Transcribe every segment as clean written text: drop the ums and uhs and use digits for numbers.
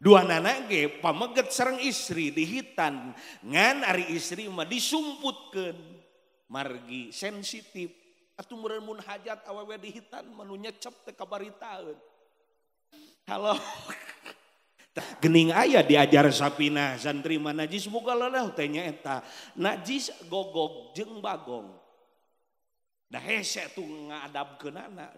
Dua nana ge pameget sareng istri dihitan ngan ari istri mah disumputkeun margi sensitif atuh meureun mun hajat awewe dihitan mah nu nyecep teh kabaritaeun. Halo. Gening aya diajar sapina santri mah najis boga lelah teh nya eta najis gogog jeung bagong. Da hese tuh ngadabkeunana.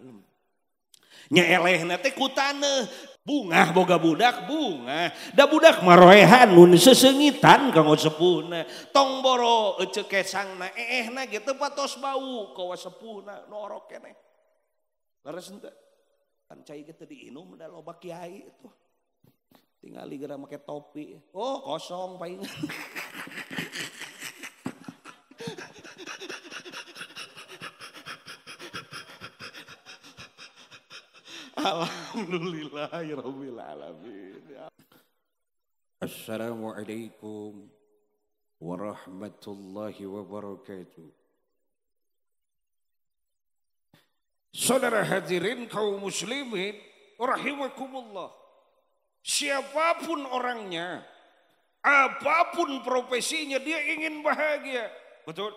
Nya elehna teh ku taneuh bungah boga budak bungah da budak maroehan mun seseungitan kanggo sepuhna tong boro eceu kesangna eehna ge teu patos bau kawa sepuhna norok keneh leres henteu kan cai ge teu diinum da loba kiai tuh tingali geura make topi oh kosong paingan. Alhamdulillahirabbil alamin. Assalamualaikum warahmatullahi wabarakatuh. Saudara hadirin kaum muslimin rahimakumullah. Siapapun orangnya, apapun profesinya, dia ingin bahagia. Betul?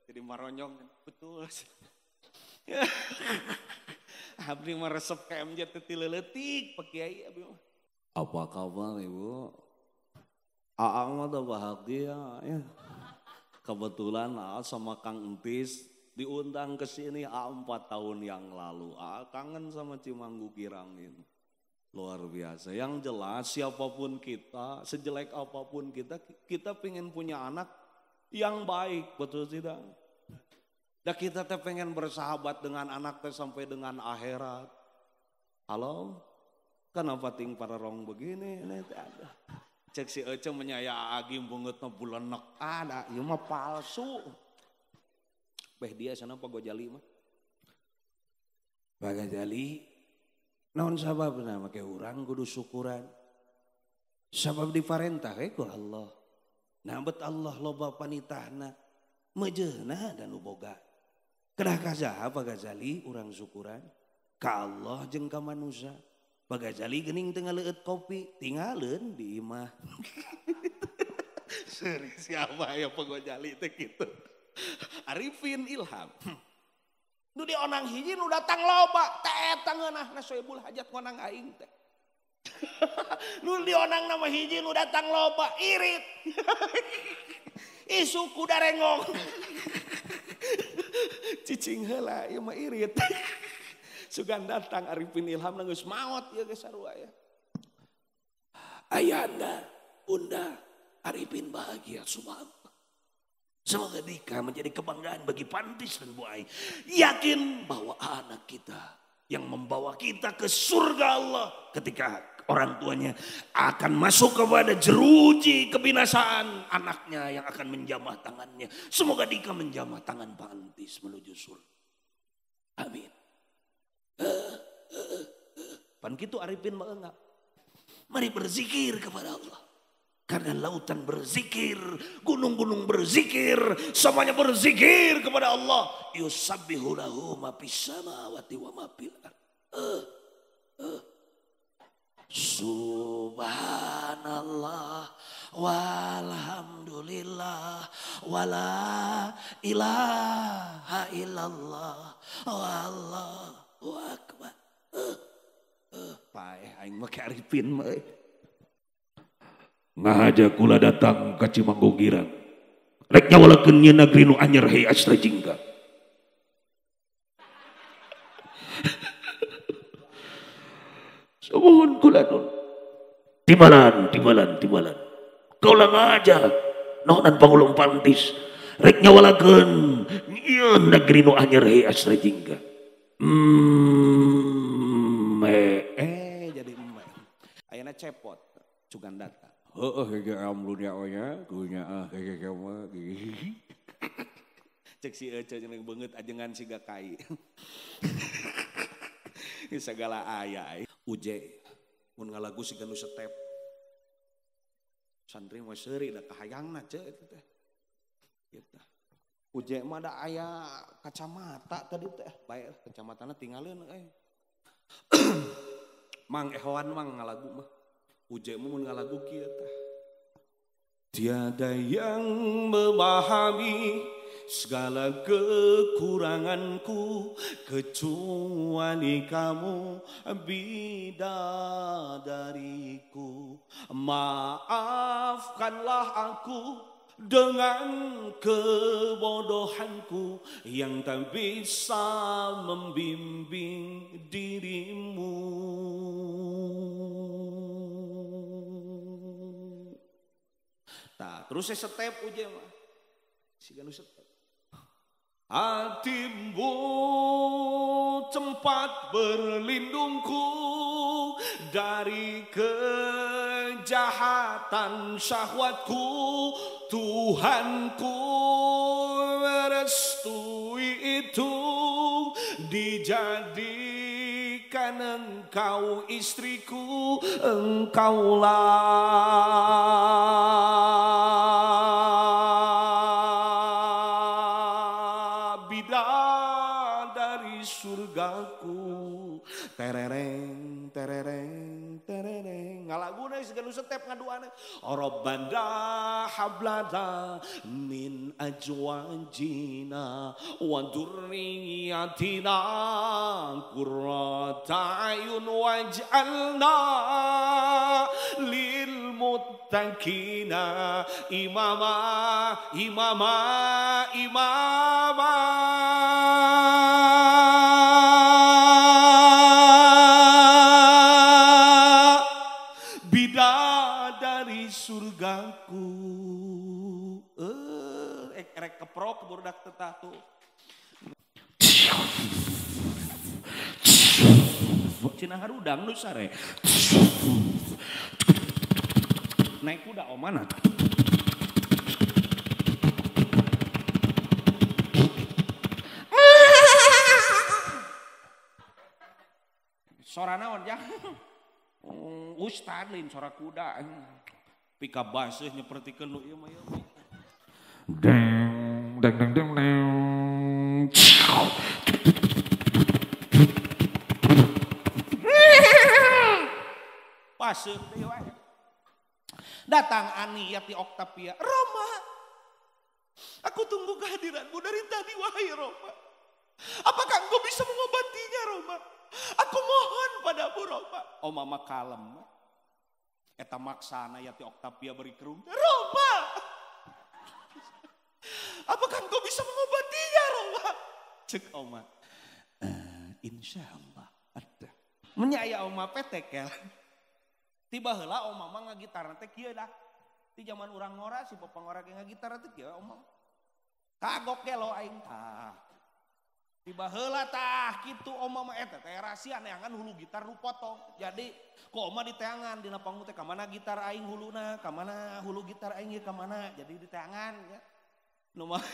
Jadi maronyong, betul. Abdi mah resep ka MJ teh ti leutik Pak Kiai abdi mah. Apa kabar Ibu? Aa mah udah bahagia ya. Kebetulan Aa sama Kang Entis diundang ke sini Aa 4 tahun yang lalu. Aa kangen sama Cimanggu Girang ini. Luar biasa. Yang jelas siapapun kita, sejelek apapun kita, kita pengen punya anak yang baik, betul tidak? Dah kita teh pengen bersahabat dengan anak teh sampai dengan akhirat. Halo? Kenapa ting pararong begini? Ini teh ada. Cek si Ece menyaya agi beungeutna bulenek ada, ieu mah palsu. Beh dia sana Pak Gojali mah. Pak Gojali, naon sababna make urang kudu syukuran? Sabab diparentah we ku Allah. Nah bet Allah loba panitahna, mejeuna dan nu boga. Kedah kasaha Pak Gazali urang syukuran ka Allah jeung ka manusia. Pak Gazali geuning teu ngaleueut kopi, tinggalin di imah. Seuri siapa ya Pak Gazali teh kitu. Arifin Ilham. Nu dionang hiji nu datang loba, teh eta ngeunahna soebul hajat ngonang aing teh. Nu dionang nama hiji nu datang loba, irit. Isu kuda rengong. Cicing heula ieu mah irit. Sugan datang Arifin Ilham geus maot ieu geus sarua ya. Ayahanda, bunda, Arifin bahagia subhanallah. Semoga Dika menjadi kebanggaan bagi Pantis dan Bu Ai. Yakin bahwa anak kita yang membawa kita ke surga Allah ketika orang tuanya akan masuk kepada jeruji kebinasaan, anaknya yang akan menjamah tangannya. Semoga Dika menjamah tangan Pantis menuju surga. Amin. Pan kitu Arifin mah enggak. Mari berzikir kepada Allah. Karena lautan berzikir, gunung-gunung berzikir, semuanya berzikir kepada Allah. Yusabbihu lahu ma fis samawati wa ma fil ardh. Subhanallah walhamdulillah wala ilaha illallah wallahu akbar. Paeh aing mah ka Arifin mah. Ngahaja kula datang ka Cimanggu Girang. Rek nyawalakeun nyeun negeri nu anyar hei Astra Jingga. Sumuhun kula nun. Timbalan, timbalan, timbalan. Kaula ngahaja nonan pangulung Pantis. Rek nyawalakeun nyeun negeri nu anyar hei Astra Jingga. Jadi emak. Ayeuna cepot cugan datang. Heeh hege amlunya onya, kunya ah hege mah. Cek si Ece jeung beungeut ajengan siga kai. Segala aya. Uje mun ngalagu siga nu setep. Santri mah seuri da kahayangna ce eta teh. Gitu. Uje mah da aya kacamata tadi teh. Bae kacamatana tinggalin euy. Mang ehoan mang ngalagu mah. Uje mun ngalagu kieu tah. Tiada yang memahami segala kekuranganku kecuali kamu bidadariku. Maafkanlah aku dengan kebodohanku yang tak bisa membimbing dirimu. Nah, terus saya step uje mah. Siga nu step. Hatimu tempat berlindungku dari kejahatan syahwatku. Tuhanku merestui itu, dijadikan engkau istriku, engkaulah bidadari surgaku. Terereng terereng terereng ngalaguna segala step ngaduana. Rabbana hablana min ajwajina wa dzurriyyatina qurrata ayun waj'alna lil muttaqina imama imama imama. Bidadari surgaku. Rek keprok budak tetah tuh. Cina harudang nu sare. Naik kuda omana. Sora naon jang? Ustad lain sora kuda. Pika baseuh nyepertikeun nu ieu mah ieu. Deng deng deng deng deng. Paseuh teh wae. Datang Ani Yati Octavia, Roma. Aku tunggu kehadiranmu dari tadi wahai Roma. Apakah engkau bisa mengobatinya Roma? Aku mohon padamu Roma. Oh mama kalem. Eta maksana Yati Octavia beri kerung. Roma. Apakah engkau bisa mengobatinya Roma? Cek oma. Insya Allah ada. Menyaya oma petek ya. Tiba heula oma mah ngagitarna teh kieu dah. Di zaman urang ngora si bapak ngora ge ngagitar teh kieu oma. Kagok ge lo aing tah. Tiba heula tah kitu oma mah eta teh rahasia neangan hulu gitar nu potong. Jadi ku oma diteangan dina panggung teh ka mana gitar aing huluna, ka mana hulu gitar aing ieu ka mana. Jadi diteangan ya. Nu mah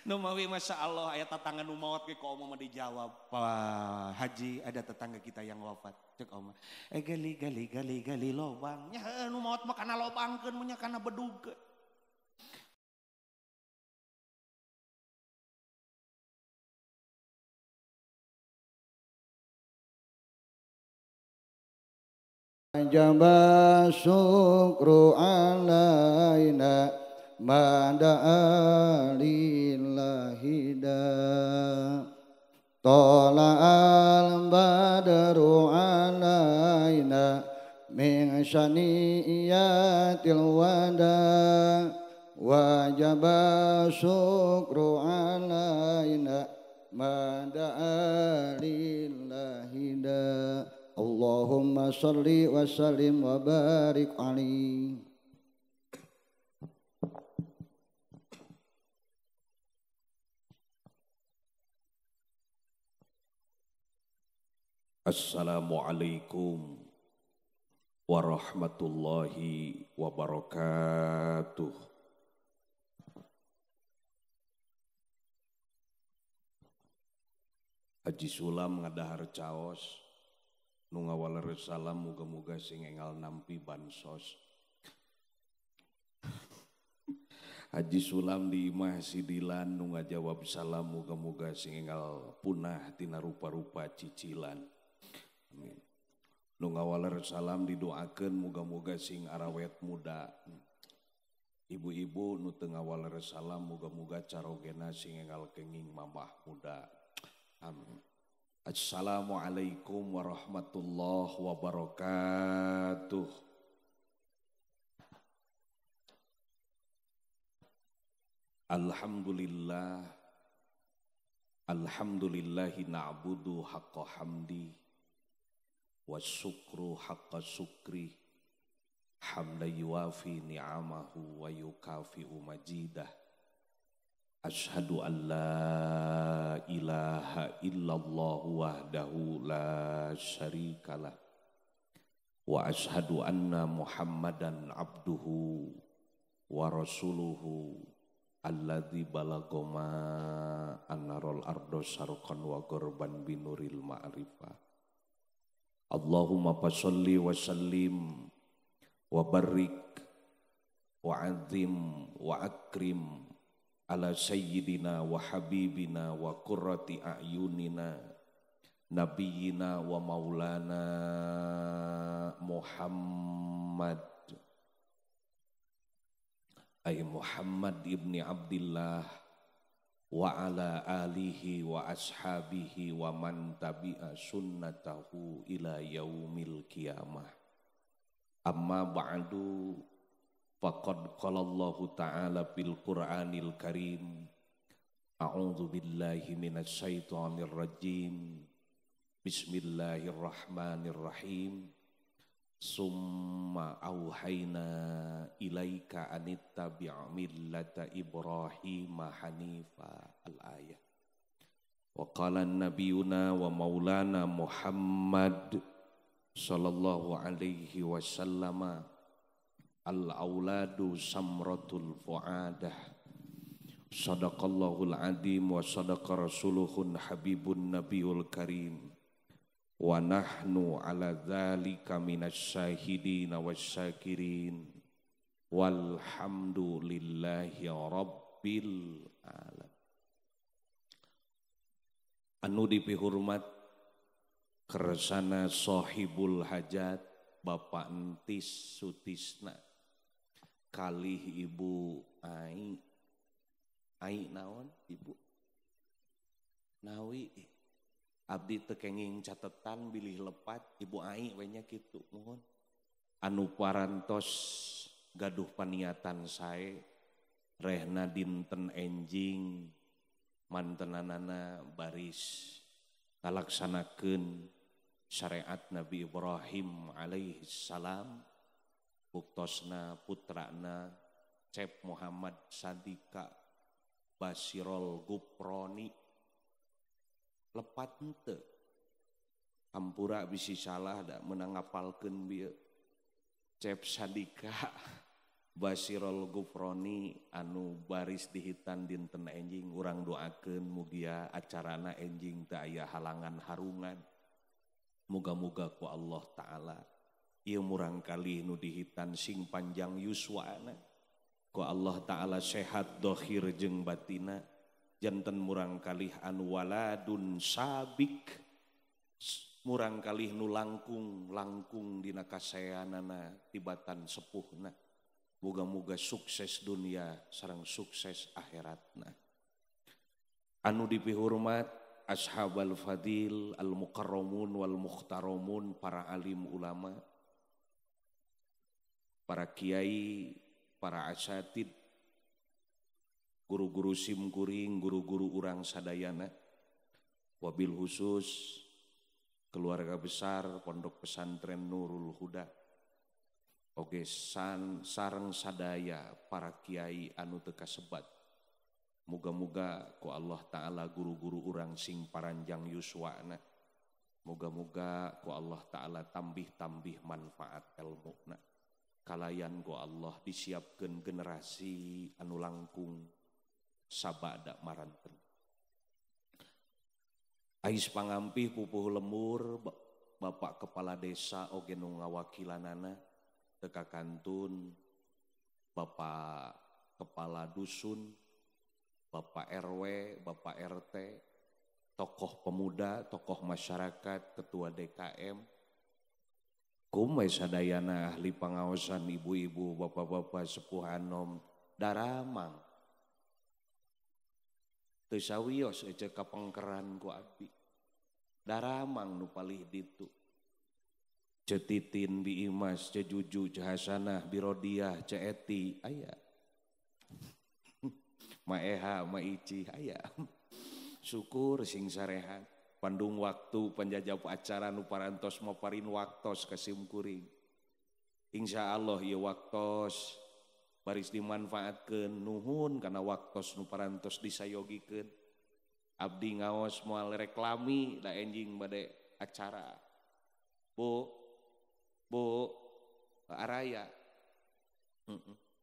nu mawi masya Allah aya tetangga nu maot ge ku oma mah dijawab, Pak Haji ada tetangga kita yang wafat. Cek oma, gali gali gali gali lobang. Nya heuh nu maot mah kana lobangkeun mun nya kana bedugkeun. Jaba syukru alaina ma da'a lillahi da tala'al badru alaina min syaniyatil wada wajaba syukru alaina ma da'a lillahi da. Allahumma salli wa sallim wa barik alaihi. Assalamualaikum warahmatullahi wabarakatuh. Haji Sulam ngadahar caos nu ngawaler salam muga-muga sing engal nampi bansos. Haji Sulam di imah sidilan nu ngajawab salam muga-muga sing engal punah tina rupa-rupa cicilan. Amin. Nu ngawaler salam didoakeun muga-muga sing arawet muda. Ibu-ibu nu teu ngawaler salam muga-muga carogena sing enggal kenging mamah muda. Amin. Assalamualaikum warahmatullahi wabarakatuh. Alhamdulillah. Alhamdulillahi na'budu haqqa hamdi wa syukru haqqa syukri hamda yuwafi ni'amahu wa yukafi'u majidah. Ashhadu an la ilaha illallah wahdahu la syarikalah wa ashhadu anna Muhammadan abduhu wa rasuluhu alladzi balagoma annarol ardo sarqan wa gorban binuril ma'rifah. Allahumma fasholli wa sallim wa barik wa azim wa akrim ala sayyidina wa habibina wa qurrati a'yunina nabiyina wa maulana Muhammad ay Muhammad ibni Abdillah wa ala alihi wa ashabihi wa man tabi'a sunnatahu ila yaumil qiyamah. Amma ba'du, faqad qala Allahu ta'ala fil Qur'anil Karim. A'udzu billahi minasy syaithanir rajim. Bismillahirrahmanirrahim. Summa auhayna ilaika anittabi' millata Ibrahim hanifa. Al-ayah. Wa qala nabiyuna wa maulana Muhammad sallallahu alaihi wasallam, al-auladu samratul fuadah. Sadaqallahul azim wa sadaqa rasuluhun habibun nabiyul karim. Wa nahnu ala dzalika minasyahidin wasyakirin. Walhamdulillahi rabbil alamin. Anu dipihormat kersana sahibul hajat Bapak Entis Sutisna kalih Ibu Ai. Ai naon Ibu? Nawi. Abdi teu kenging catetan bilih lepat Ibu Ai we nya kitu mohon. Anu parantos gaduh paniatan sae rehna dinten enjing mantenanana baris ngalaksanakeun syariat Nabi Ibrahim alaihi salam, buktosna putrana Cep Muhammad Sadika Basirol Guproni. Lepat henteu hampura bisi salah da meunang ngapalkeun bieu. Cep Sadika Basirol Guproni anu baris dihitan dinten enjing, urang doakeun mugia acarana enjing teu aya halangan harungan. Muga-muga ku Allah Ta'ala ieu murang kali nu dihitan sing panjang yuswana, ku Allah Ta'ala sehat dohir jeung batina, janten murang kalih anu waladun sabik, murang kalih nu langkung-langkung dina kasaeanana tibatan sepuhna. Muga-muga sukses dunia sareng sukses akhiratna. Anu dipihormat ashabal fadil al mukarramun wal muhtaramun, para alim ulama, para kiai, para asatid, guru-guru simkuring, guru-guru urang sadayana, wabil khusus keluarga besar Pondok Pesantren Nurul Huda, oge sareng sadaya para kiai anu teu kasebat. Muga-muga ku Allah Ta'ala guru-guru urang sing paranjang yuswana. Muga-muga ku Allah Ta'ala tambih-tambih manfaat elmuna. Kalayan ku Allah disiapkeun generasi anu langkung sabada maranten. Ais pangampih pupuh lemur Bapak Kepala Desa oge nu ngawakilanana, teu kakantun Bapak Kepala Dusun, Bapak RW, Bapak RT, tokoh pemuda, tokoh masyarakat, ketua DKM, Kumai sadayana ahli pangaosan ibu-ibu, bapak-bapak, sepuh anom, daramang. Teu sawios ece kapengkeran ku abdi. Daramang nu palih ditu. Ce Titin, Bi Imas, Ce Juju, Ce Hasanah, Bi Rodiah, Ce Eti, aya. Ma Eha, Ma Ici, aya. Syukur sing sarehat. Pandung waktu panjajab acara nu parantos maparin waktos ka simkuring. Insya Allah ieu waktos baris dimanfaatkeun nuhun kana waktos nu parantos disayogikeun. Abdi ngaos moal reklami da enjing bade acara. Bu, Bu, araya.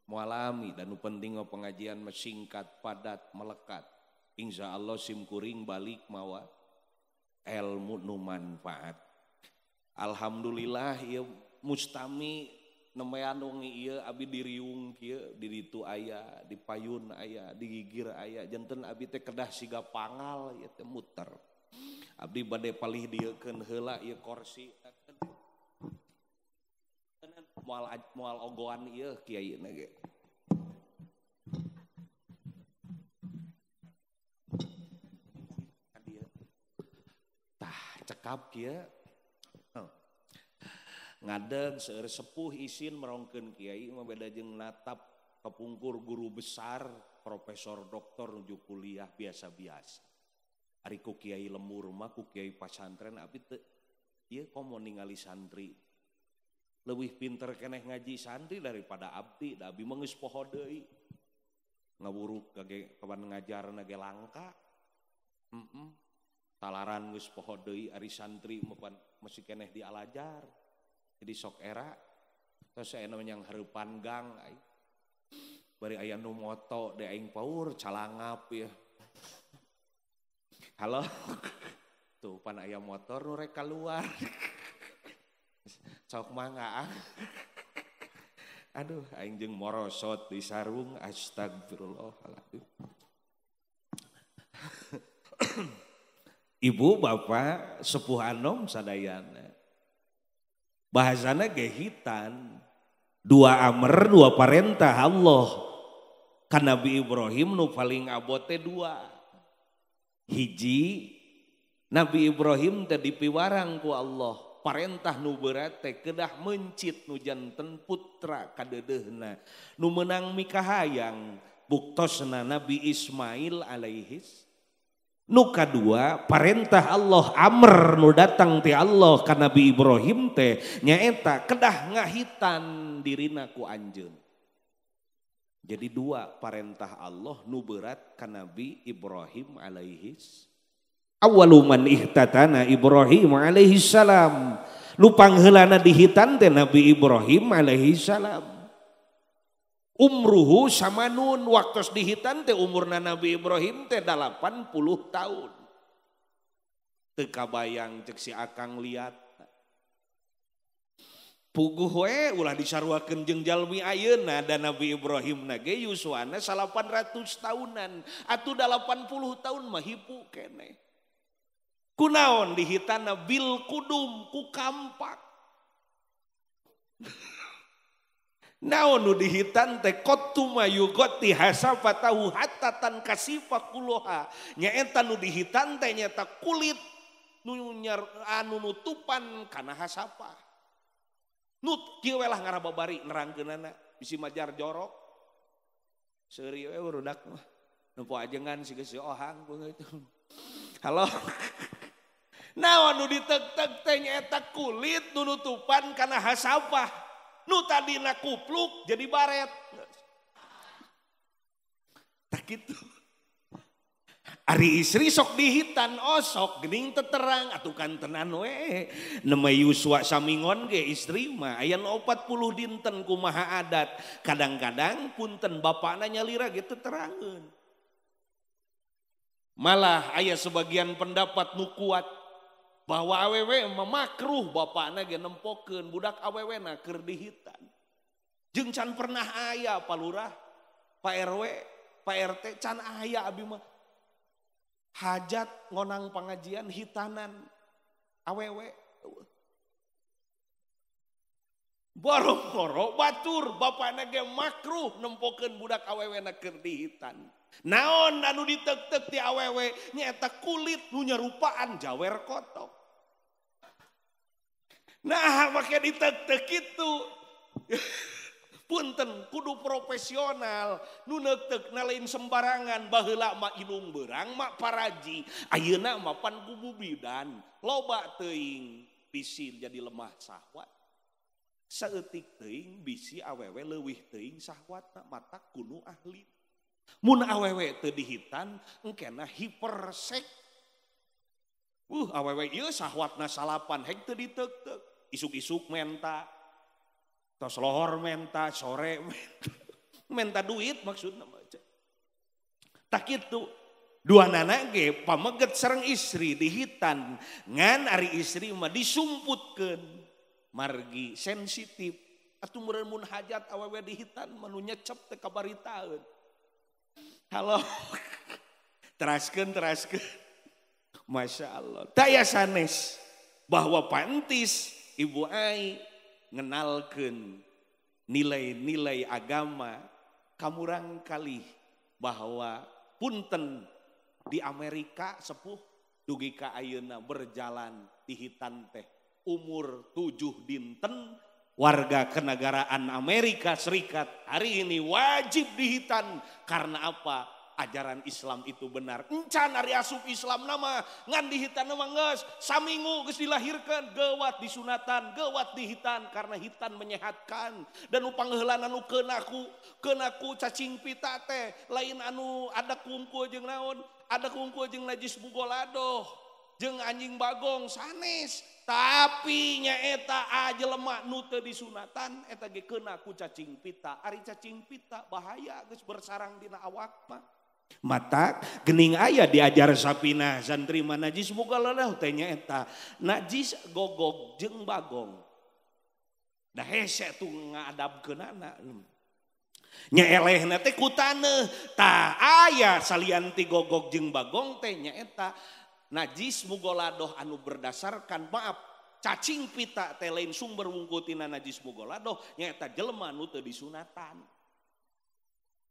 Moal lami dan nu penting mah pengajian mah singkat, padat, melekat. Insya Allah simkuring balik mawa ilmu nu manfaat. Alhamdulillah ieu mustami nemean wengi ieu abi diriung kieu di ditu aya, di payun aya, di gigir aya, janten abi teh kedah siga pangal ieu teh muter. Abdi bade palih dieukeun heula ieu korsi. Moal moal ogoan ieu kiai na ge. Tah cekap kieu. Ngadeg seueur sepuh isin merongkeun kiai mah beda jeung natap kapungkur guru besar, profesor doktor nuju kuliah biasa-biasa. Ari ku kiai lemur mah ku kiai pasantren abdi teu ieu komo ningali santri. Leuwih pinter keneh ngaji santri daripada abdi, da abdi mah geus poho deui. Ngawuruk kage kapan ngajarna ge langka. Talaran geus poho deui ari santri mah pan masih keneh dialajar. Jadi sok era terus aya nu yang hareupan gang ai. Bari aya nu moto de aing paur calangap ya. Halo. Tuh pan aya motor nu rek keluar. Sok mangga. Aduh aing jeung morosot di sarung astagfirullahaladzim. Ibu bapak sepuh anom sadayana. Bahasana gehitan dua amr dua parentah Allah. Kan Nabi Ibrahim nu paling abote dua. Hiji Nabi Ibrahim teh dipiwarang ku Allah. Parentah nu berat teh kedah mencit nu janten putra kadeudeuhna. Nu meunang mikahayang buktosna Nabi Ismail alaihis. Nu kadua parentah Allah amr nu datang ti Allah ka Nabi Ibrahim teh nyaeta kedah ngahitan dirina ku anjeun. Jadi dua parentah Allah nu berat ka Nabi Ibrahim alaihis. Awwalu man ihtatana Ibrahim alaihi salam. Nu pangheulana dihitan teh Nabi Ibrahim alaihi salam. Umruhu samanun waktu dihitan teh umurna Nabi Ibrahim teh 80 tahun. Teu kabayang cek si akang liat. Puguh we ulah disaruakeun jeung jalmi ayeuna da Nabi Ibrahim na ge yuswana 800 tahunan atuh 80 tahun mah hipu keneh. Kunaon dihitana bil kudum ku kampak. Naon nu dihitan teh qatuma yugoti hasafatahu hatta kasifa kuloha. Nyaeta nu dihitan teh nyaeta kulit nu anu nutupan kana hasafah. Nut kieu we lah ngarababari nerangkeunana bisi majar jorok. Seuri we barudak mah. Nempo ajengan siga si ohang beungeut. Halo. Naon nu ditek-tek teh nyaeta kulit nu nutupan kana hasafah. Nu tadina kupluk jadi baret. Tak gitu. Ari istri sok dihitan osok geuning teterang atuh kantenan we. Nemeh yuswa samingon ge istri mah aya 40 dinten kumaha adat. Kadang-kadang punten bapakna nyalira ge teterangeun. Malah aya sebagian pendapat nu kuat bahwa awewe memakruh bapakna ge nempokeun budak awewena keur dihitan. Jeung can pernah aya Pak Lurah, Pak RW, Pak RT can aya abi mah. Hajat ngonang pengajian hitanan awewe. Boro-boro batur bapana ge makruh nempokeun budak awewena keur dihitan. Naon anu ditek-tek ti awewe nyaeta kulit nu nyarupaan jawer kotok. Nah make ditek-tek kitu. Punten kudu profesional nu neuteukna lain sembarangan baheula mah indung beurang mah paraji ayeuna mah pan kubu bidan loba teuing bisi jadi lemah sahwat. Saeutik teuing bisi awewe leuwih teuing sahwatna mata kuno ahli. Mun awewe teu dihitan engkena hipersek. Awewe ieu sahwatna salapan hek teu diteuk-teuk. Isuk-isuk menta. Tos lohor menta, sore menta. Menta duit maksudna mah. Tak kitu. Dua nana ge pameget sareng istri dihitan ngan ari istri mah disumputkeun. Margi sensitif atuh meureun mun hajat awewe dihitan mah nu nyecep teh kabaritaeun. Halo. Teraskeun. Masya Allah. Daya sanes bahwa pantis Ibu Ai ngenalkeun nilai-nilai agama kamurang kali bahwa punten di Amerika sepuh dugi ka ayeuna berjalan di hitan teh umur 7 dinten warga kenegaraan Amerika Serikat hari ini wajib dihitan karena apa? Ajaran Islam itu benar. Encan ari asup Islam nama ngan dihitan nama geus saminggu geus dilahirkeun geuwat disunatan, geuwat dihitan karena hitan menyehatkan dan upangheulana nu keunaku cacing pita teh lain anu ada kungkul jeung naon, ada kungkul jeung najis bugoladoh jeung anjing bagong sanes. Tapi nyaeta jelema nu teu disunatan eta ge keuna ku cacing pita. Ari cacing pita bahaya geus bersarang dina awak mah. Mata gening aya diajar sapina santri mah najis bugoladoh teh nyaeta najis gogog jeung bagong. Da hese tuh ngadabkeunana. Nya elehna teh ku taneuh. Tah aya salian ti gogog jeung bagong teh nyaeta najis mugoladoh anu berdasarkan maaf cacing pita teh lain sumber wungkutina najis mugoladoh nyaeta jelema nu teu disunatan.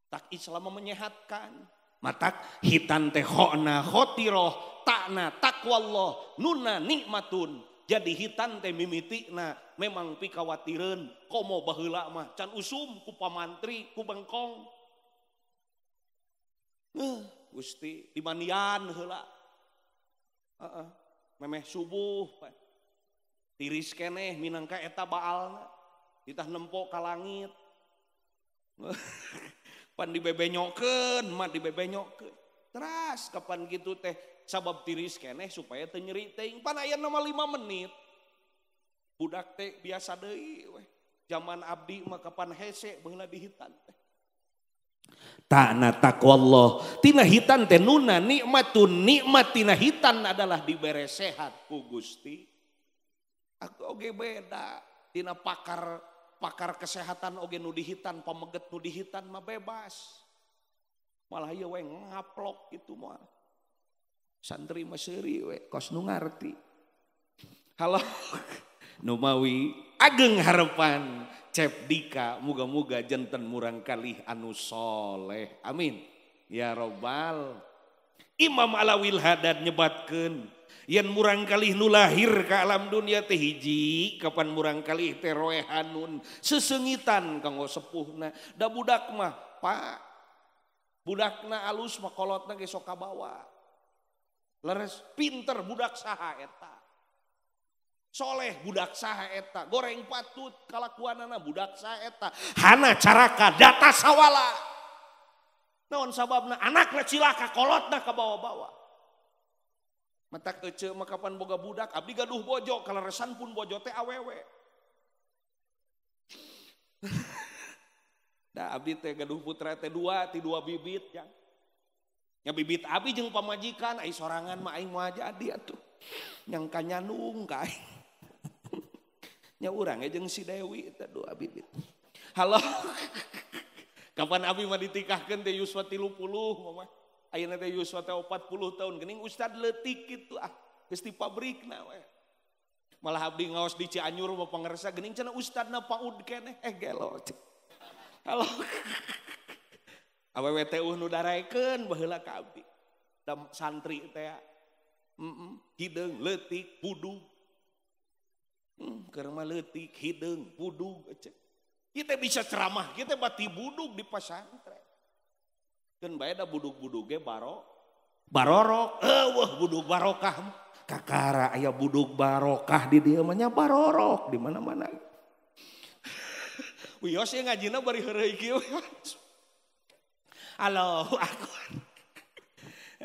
Tak Islam menyehatkan. Matak hitan teh khona khotiroh takna taqwallah nuna nikmatun. Jadi hitan teh mimitina memang pikawatireun komo baheula mah can usum ku pamantri ku bengkong. Gusti dimandian heula. Memeh subuh tiris keneh minangka eta baalna ditah nempo ka langit pan dibebenyokeun mah dibebenyokeun teras kapan gitu teh sabab tiris keneh supaya teu nyeri teuing pan aya nama 5 menit budak teh biasa deui weh zaman abdi mah kapan hese baheula dihitan teh. Ta'na taqwallah tina hitan teh nuna nikmatun nikmat tina hitan adalah dibere sehat ku Gusti. Aku oge beda tina pakar kesehatan oge nu dihitan pameget nu dihitan mah bebas. Malah ieu we ngaplok gitu mah. Santri mah seuri we kos nu ngarti. Halo Numawi ageng harapan Cep Dika muga-muga jenten murang kalih anu soleh. Amin. Ya robbal. Imam Alawil Hadad nyebatkeun yen murang kalih nu lahir ka alam dunia teh hiji kapan murang kalih teh roehanun sesengitan kanggo sepuhna. Da budak mah Pak budakna alus mah kolotna ge sok kabawa. Leres pinter budak saha eta. Soleh budak saha eta, goreng patut kalakuanana budak saha eta, hana caraka data sawala. Naon sababna anakna cilaka kolotna kabawa-bawa. Matak ece mah kapan boga budak abdi gaduh bojo kaleresan pun bojo teh awewe. Da abdi teh gaduh putra teh dua ti dua bibit jang. Nya bibit abdi jeung pamajikan ai sorangan mah aing moal jadi atuh. Nyangka nyanung ka aing. Nya urang jeung si Dewi teh dua bibit. Halo. Kapan abi mah ditikahkeun teh yuswa 30 mama. Ayeuna teh yuswa teh 40 tahun geuning ustad leutik kitu ah geus di pabrikna we. Malah abdi ngaos di Cianjur mah pangersa geuning cenah ustadna PAUD keneh gelo. Halo. Awewe teh eueuh nu daraekeun baheula ka abdi. Da santri teh hideung leutik budug. Keur mah leutik hideung budug. Kita bisa ceramah, kita bati budug di pesantren. Keun bae da budug-budug ge barorok, eueuh budug barokah. Kakara aya budug barokah di dieu mah nya barorok di mana-mana. Wios ye ngajina bari heureuy kieu. Allahu akbar.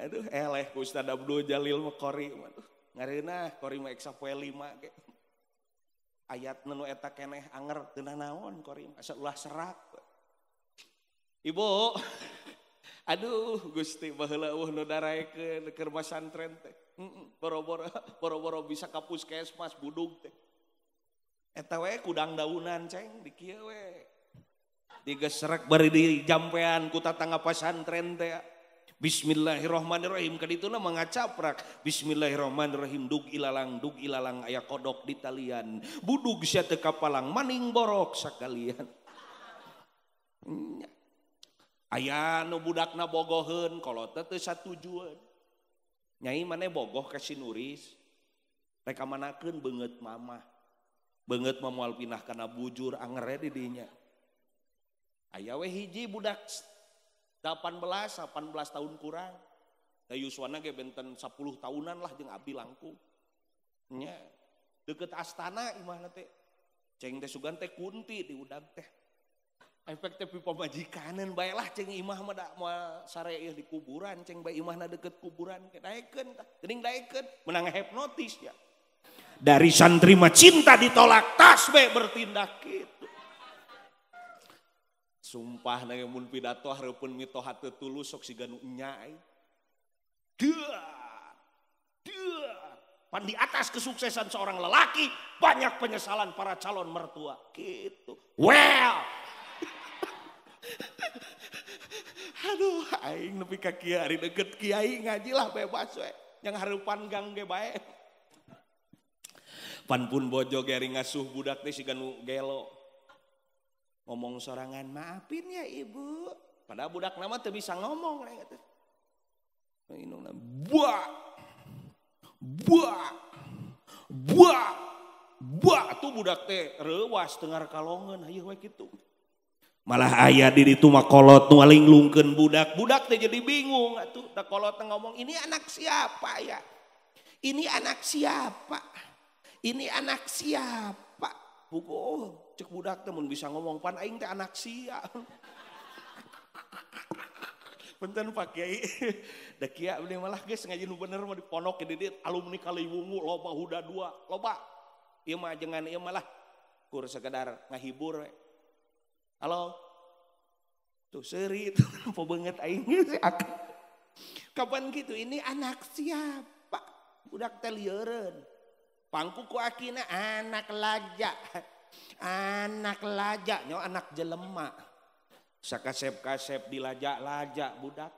Aduh eleh ku Ustaz Abdul Jalil mah qori mah. Ngareunah qori mah eksa poe 5 ge. Ayat nu eta keneh anger teu naon qori mah asa ulah serak. Ibu, aduh Gusti baheula eueuh nu daraekeun keur masantren teh. Boro-boro bisa ka puskesmas budug teh. Eta we kudang daunan ceng di kieu we. Digesrek bari di jampean ku tatangga pasantren teh. Bismillahirrahmanirrahim kadituna mangacaprak. Bismillahirrahmanirrahim dug ilalang aya kodok di talian. Budug sia teu kapalang maning borok sakalian. Aya nu budakna bogoheun kolot teh teu satujueun. Nyai maneh bogoh ka si Nuris. Rek kamanakeun beungeut mamah. Beungeut mah moal pindah kana bujur anger di dinya. Aya we hiji budak 18 tahun kurang. Da yuswana ge benten 10 tahunan lah jeung abdi langkung. Nya deukeut astana imahna teh. Ceng teh sugan teh kunti di udag teh. Efek teh pamajikaneun bae lah ceng imah mah da moal sare ieu di kuburan ceng bae imahna deukeut kuburan ke daekeun tah. Geuning daekeun menang hipnotis ya. Dari santri mah cinta ditolak tas bae bertindak kitu. Sumpah na mun pidato hareupeun mitoha teu tulus sok siga nu nya ai. Duh. Duh. Pan di atas kesuksesan seorang lelaki banyak penyesalan para calon mertua gitu. Well. Aduh aing nepi ka kieu ari deukeut kiai ngaji lah bebas we. Yang hareupan gang ge bae. Pan pun bojo ge ari ngasuh budak teh siga nu gelo. Ngomong sorangan, maafin ya ibu. Padahal budak nama teu bisa ngomong. Buah, buah, buah, buah. Tuh budak teh reuwas tengar kalongan, hayu we kitu. Malah aya di ditu mah kolot nu ngalinglungkeun budak. Budak teh jadi bingung atuh. Da kolot teh ngomong, ini anak siapa ya? Ini anak siapa? Ini anak siapa? Buku cek budak teh mun bisa ngomong pan aing teh anak sia. Punten Pak Kiai. Da kieu abdi malah geus ngaji nu bener mah di pondok di dieu alumni Kaliwungu loba Huda 2 loba. Ieu mah ajengan ieu malah kur sekedar ngahibur we. Halo. Tuh seuri tuh nempo beungeut aing geus Kapan gitu ini anak siapa? Budak teh lieureun. Pangku ku akina anak laja. Anak laja nyo anak jelema. Sakasep-kasep dilajak-lajak budak.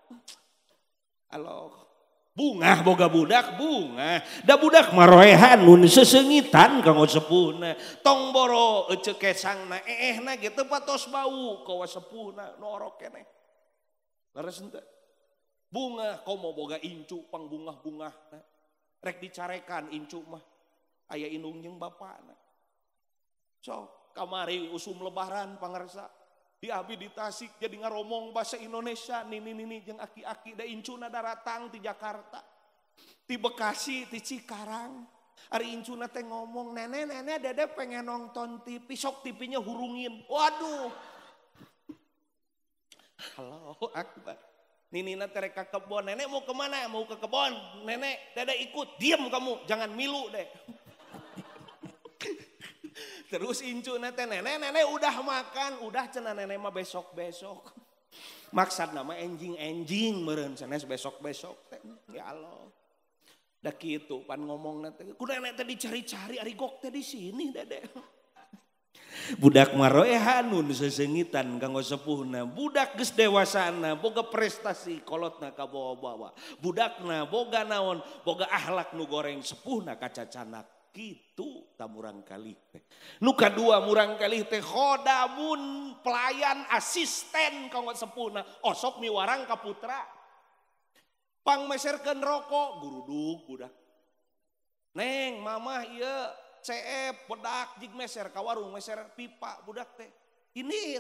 Aloh. Bungah boga budak bungah. Da budak maroehan mun sesengitan kanggo sepuhna. Tong boro eceu kesangna eehna ge teu patos bau kawa sepuhna norok keneh. Leres henteu? Bungah komo boga incu pangbungah-bungahna. Rek dicarekan incu mah. Aya indung jeung bapana. So, kamari usum lebaran pangarsa. Di abi di Tasik jadi ngaromong bahasa Indonesia nini-nini jeung aki-aki da incuna daratang ti Jakarta. Ti Bekasi, ti Cikarang. Ari incuna teh ngomong, "Nenek-nenek dede pengen nonton TV, sok TV-nya hurungin." Waduh. Allahu akbar. Ninina teh rek ka kebon, "Nenek mau kemana?" "Mau ke kebon." "Nenek, dede ikut." "Diam kamu, jangan milu deh." Terus incu teh nenek, nenek udah makan, udah cenah nenek mah besok-besok. Maksad nama enjing-enjing meureun sanes besok-besok teh. Ya Allah. Da kitu pan ngomongna teh, ku nenek teh dicari-cari ari gok teh di sini dede. Budak maroehan nun sesengitan kanggo sepuhna, budak geus dewasana boga prestasi kolotna kabawa-bawa. Budakna boga naon, boga akhlak nu goreng sepuhna kacacanak. Kitu ta murang kalih teh. Nu kadua murang kalih teh khodamun pelayan asisten kanggo sepuhna osok miwarang ka putra. Pangmeserkeun rokok guruduk budak. Neng mamah ieu CF bedak jig meser ka warung meser pipa budak teh. Ini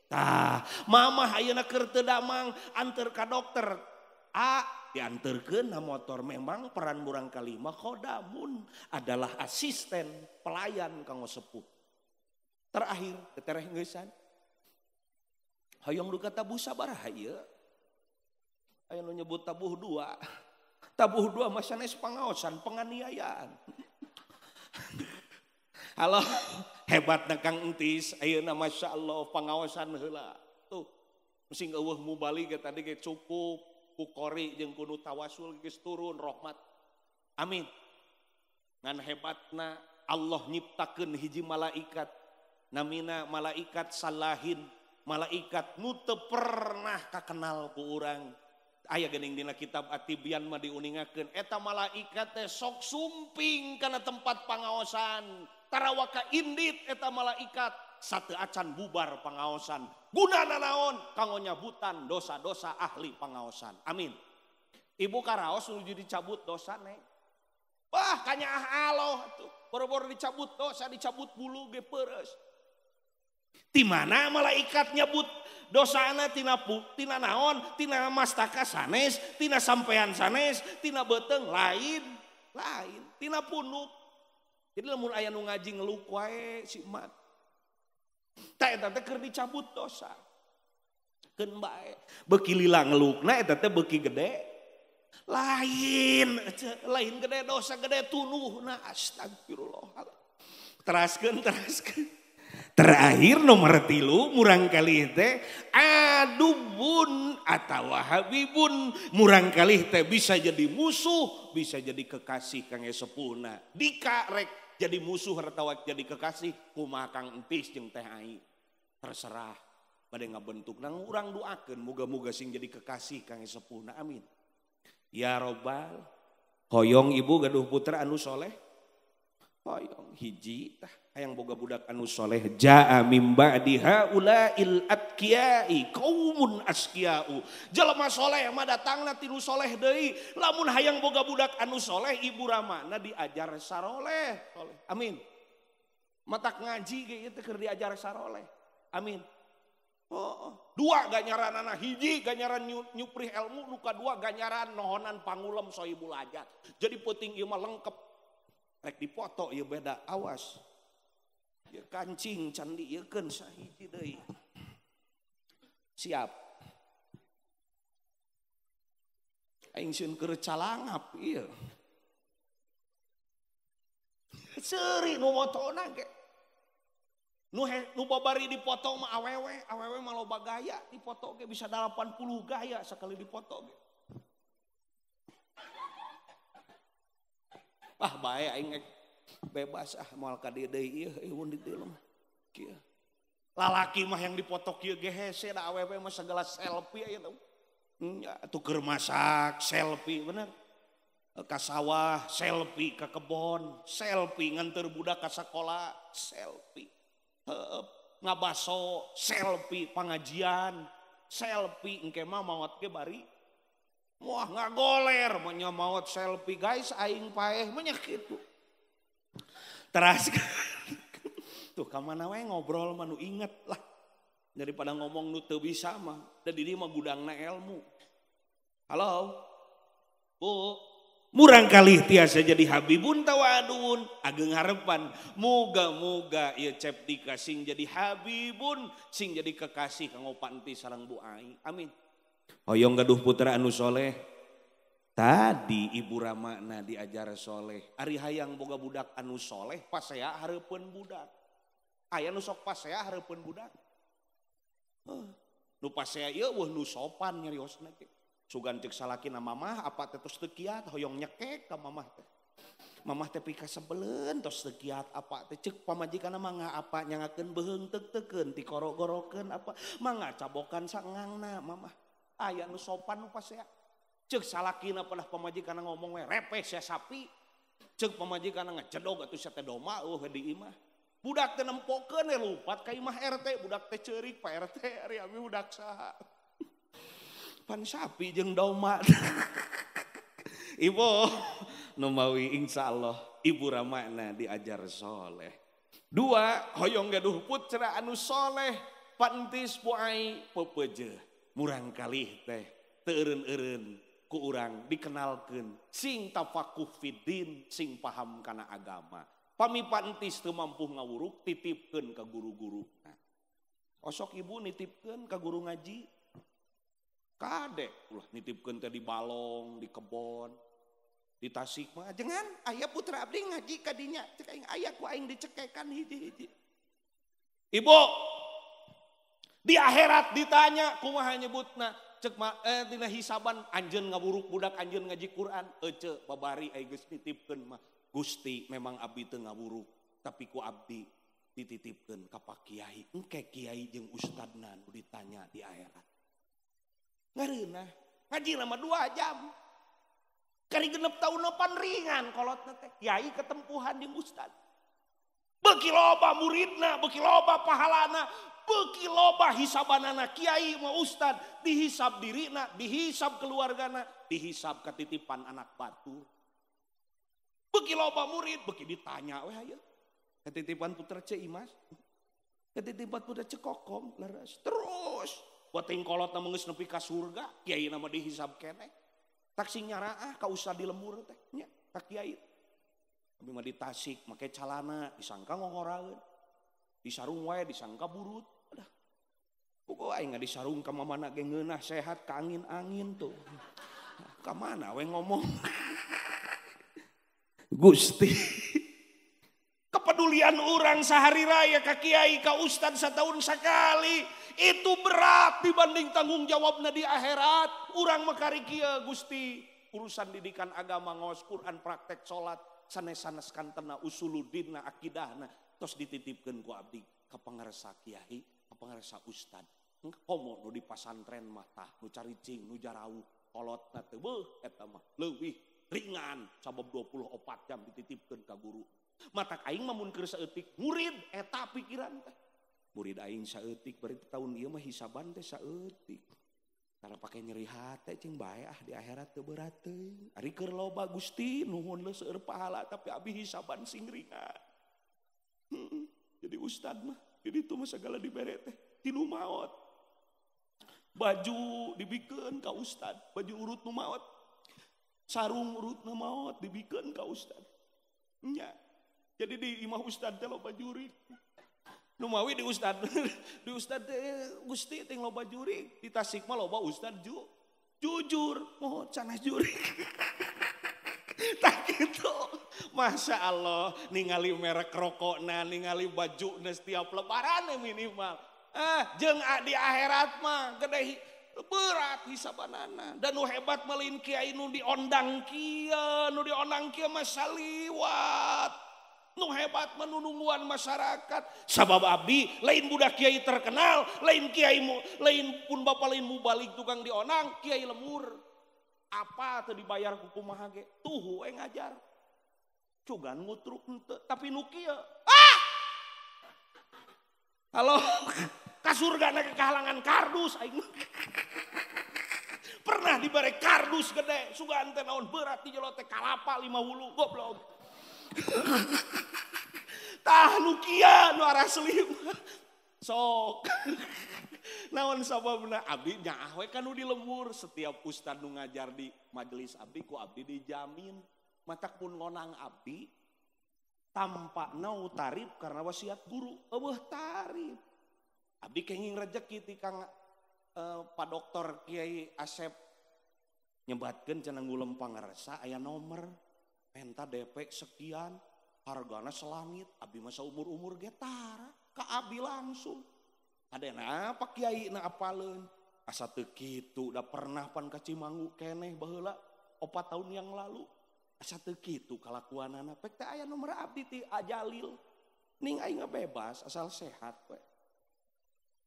tah mamah ayeuna keur teu damang anteur ka dokter. A diantarkeun na motor memang peran murang kalih mah khodamun adalah asisten pelayan kanggo sepuh. Terakhir tetereh geusan. Hoyong duka tabuh sabaraha ieu? Aya nu nyebut tabuh dua. Tabuh dua mah sanes pangaosan penganiayaan. Halo, hebatna Kang Entis ayeuna masyaallah pangaosan heula. Tuh, sing eueuh mubali ge tadi ge cukup ku qori jeung ku nu tawasul geus turun rahmat. Amin. Ngan hebatna Allah nyiptakeun hiji malaikat namina malaikat salahin, malaikat nu teu pernah kakenal ku urang. Aya geuning dina kitab At-Tibyan mah diuningakeun eta malaikat teh sok sumping kana tempat pangaosan. Tarawaka indit eta malaikat sateu acan bubar pangaosan. Gunana naon? Kanggo nyabutan dosa-dosa ahli pangaosan. Amin. Ibu karaos nuju dicabut dosane. Wah kanyaah aloh atuh. Boro-boro dicabut dosa, dicabut bulu ge peureus. Di mana malaikat nyebut dosana tina tina naon, tina mastaka sanes, tina sampean sanes, tina beuteung lain, lain, tina punuk. Jadi lamun aya nu ngaji ngeluk wae si emak. Tah eta teh keur dicabut dosa. Keun bae. Beuki lila ngelukna eta teh beuki gede. Lain, lain gede dosa gede tunuhna astagfirullah. Teraskeun, teraskeun. Terakhir nomor 3 murang kalih teh adubun atawa habibun. Murang kalih teh bisa jadi musuh, bisa jadi kekasih kang sepuhna. Dika rek jadi musuh atawa jadi kekasih kumaha Kang Entis jeung Teh Ai. Terserah bade ngabentuk nang urang doakeun muga-muga sing jadi kekasih kang sepuhna. Amin. Ya robbal hoyong ibu gaduh putra anu soleh. Hoyong hiji tah hayang boga budak anu soleh jaa mim ba'di haulail atqiyai qaumun askiyau. Jelema soleh mah datangna ti nu soleh deui. Lamun hayang boga budak anu soleh ibu ramana diajar saroleh. Soleh. Amin. Matak ngaji ge ieu teh keur diajar saroleh. Amin. Oh, dua ganyaranana hiji ganyaran nyuprih ilmu nu kadua ganyaran nohonan pangulem sohibul hajat. Jadi penting ieu mah lengkep. Rek dipoto ieu beda awas. Ieu kancing can diieukeun sahiji deui. Siap. Aing sieun keur calangap ieu. Seuri nu motona ge. Nu babari dipoto mah awewe, awewe mah loba gaya dipoto ge bisa 80 gaya sekali dipoto ge. Ah bae aing bebas ah moal ka dieu deui ieu eueun di dieu mah. Kieu. Lalaki mah yang dipoto kieu ge hese da awewe mah segala selfie aya teh. Nya atuh keur masak selfie bener. Ka sawah selfie, ka kebon selfie, nganteur budak ka sakola selfie. Ngabaso selfie, pengajian selfie engke mah maot ge bari. Wah ngagoler mah maot selfie guys aing paeh mah nya kitu. Teras tuh ka mana we ngobrol mah nu inget lah. Daripada ngomong nu teu bisa mah da di dieu mah gudangna ilmu. Halo. Bu, murang kalih tiasa jadi habibun tawadun ageng harapan muga-muga ieu cep dika sing jadi habibun sing jadi kekasih kanggo panti sareng Bu Ai. Amin. Hoyong gaduh putra anu soleh. Tadi ibu ramana diajar soleh. Ari hayang boga budak anu soleh pasea hareupeun budak. Aya nu sok pasea hareupeun budak. Nu pasea ieu eueuh nu sopan nyariosna ge. Sugan ceuk salakina mamah apa teh tos teu kiat hoyong nyekek ka mamah teh. Mamah teh pikasebeleun tos teu kiat apa teh ceuk pamajikanna mangga apa nyangakeun beuheung teuk-teukeun tikoro-gorokeun apa mangga cabokan sangangna mamah. Aya nu sopan nu pasea. Ceuk salakina pelah pamajikanna ngomong we repeh sia sapi. Ceuk pamajikan ngecedog atuh sia teh domba eueuh di imah. Budak teh nempokeun we lupat ka imah RT, budak teh ceurik Pak RT ari abi budak saha. Pan sapi jeung domba. Ibu numawi insyaallah ibu ramana diajar soleh. Dua, hoyong gaduh putra anu soleh, pantis puai pepeje. Murang kalih teh teu eureun-eureun ku urang dikenalkeun sing tafakuh fiddin, sing paham kana agama. Pami pantis teu mampu ngawuruk titipkeun ka guru-guru. Nah, osok ibu nitipkeun ka guru ngaji. Kade ulah nitipkeun teh di balong, di kebon. Di Tasik mah jangan aya putra abdi ngaji ka dinya cek aing aya ku aing dicekekan hiji-hiji. Ibu di akhirat ditanya kumaha nyebutna cek ma dina hisaban anjeun ngawuruk budak anjeun ngaji Quran ece babari ai geus nitipkeun mah Gusti memang abdi teu ngawuruk tapi ku abdi dititipkeun ka Pak Kiai engke kiai jeung ustadna nu ditanya di akhirat. Ngareunah ngaji lama 2 jam. Kari genep tahun pan ringan kolotna teh kiai ketempuhan jeung ustad. Beuki loba muridna, beuki loba pahalana, beuki loba hisabanana kiai mah ustad, dihisab dirina, dihisab keluargana, dihisab katitipan anak batur. Beuki loba murid, beuki ditanya we hayu. Katitipan putra Ceu Imas, katitipan putra Ceu Kokom, leres terus. Buat kolotna mah geus nepi ka surga, kiai mah dihisab keneh. Taksi nyaraah ka ustad di lembur teh nya ka kiai. Abi mah di Tasik make calana disangka ngongoraeun. Disarung wae disangka burut. Adah. Pokok aing disarung ka mamana ge ngeunah sehat ka angin-angin tuh. Ka mana we ngomong. Gusti. Kepedulian urang sehari raya ka kiai ka ustad setahun sekali. Itu berat dibanding tanggung jawabna di akhirat. Urang makari kieu Gusti. Urusan didikan agama ngaos Quran praktek salat sanes-sanes kantena usuluddinna akidahna tos dititipkeun ku abdi ka pangarsa kiai, ka pangarsa ustad. Komo nu di pasantren mah tah nu caricing, nu jarauh, kolotna teh beuh eta mah leuwih ringan sabab 24 jam dititipkeun ka guru. Matak aing mah mun keur saeutik murid eta pikiran teh. Murid aing saeutik berarti tahun ieu mah hisaban teh saeutik. Tara pake nyeri hate cing bae ah di akhirat teu berat teuing. Ari keur loba Gusti nuhun leuh seueur pahala tapi abi hisaban sing ringan. Jadi ustad mah jadi itu mah segala dibere teh tinu maot. Baju dibikeun ka ustad, baju urut nu maot. Sarung urut nu maot dibikeun ka ustad. Nya. Jadi di imah ustad teh loba jurik. Numawi di ustad, di ustad Gusti ting loba jurik, di Tasik mah loba ustad jujur, moho sanes jurik. Tak gitu. Masya Allah, ningali merek rokokna, ningali bajuna setiap lebaran minimal. Jeung di akhirat mah gede berat hisabanana. Dan nu hebat mah lain kiai nu diondang kieu, nu diondang kieu mah saliwat. Nu hebat menunungguan masyarakat. Sabab abdi lain budak kiai terkenal, lain kiai lain pun bapak lain mubalik tukang dionang, kiai lemur. Apa teu dibayar ku kumaha ge? Tuhu we ngajar. Cugan ngutruk henteu, tapi nu kieu. Ah! Halo, ka surgana kehalangan kardus aing. Pernah dibere kardus gede, sugan teh naon berat di jero teh kalapa 5 hulu, goblok. Tah nu kieu nu araslim. Sok. Naon sababna abdi nyaah we ka nu di lembur, setiap ustad nu ngajar di majelis abdi ku abdi dijamin matak pun ngonang abdi tanpa nau tarif karena wasiat guru eueuh tarif. Abdi kenging rejeki ti Kang Pak Doktor Kiai Asep nyebatkeun cenah ngulem pangarsa aya nomor menta DP sekian hargana selangit abdi masa umur-umur ge tara ka abdi langsung. Adena apa kiai na apaleun asa teu kitu da pernah pan ka Cimanggu keneh baheula 4 tahun yang lalu asa teu kitu kalakuanana pek teh aya nomor abdi ti Ajalil ning aing bebas asal sehat we.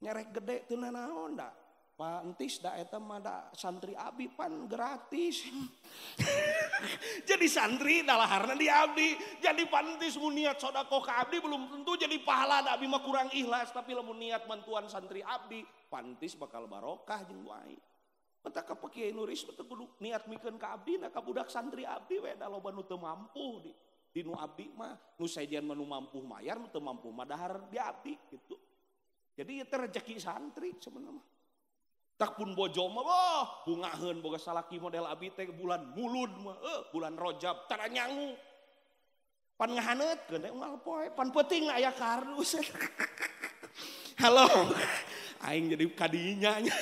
Nyerek gede teu nanaon da Pak Entis da eta mah da santri abi pan gratis. Jadi santri dalaharna di abdi. Jadi Pak Entis mun niat sedekah ka abdi belum tentu jadi pahala da abdi mah kurang ikhlas, tapi lamun niat bantuan santri abdi, Pak Entis bakal barokah jeung wae. Mata ka Pak Kiai Nuris teu kudu niat mikeun ka abdi na ka budak santri abdi we da loba nu teu mampu di nu abdi mah nu sejen mah nu mampu mayar nu teu mampu mah dahar di abdi gitu. Jadi ieu teh rezeki santri sebenarnya mah. Tak pun bojo mah wah bungaheun boga salaki model abi teh bulan mulud mah bulan Rojab tara nyangu. Pan ngahaneutkeun teh unggal poe pan peuting aya kardus. Halo. Aing jadi kadinya nya.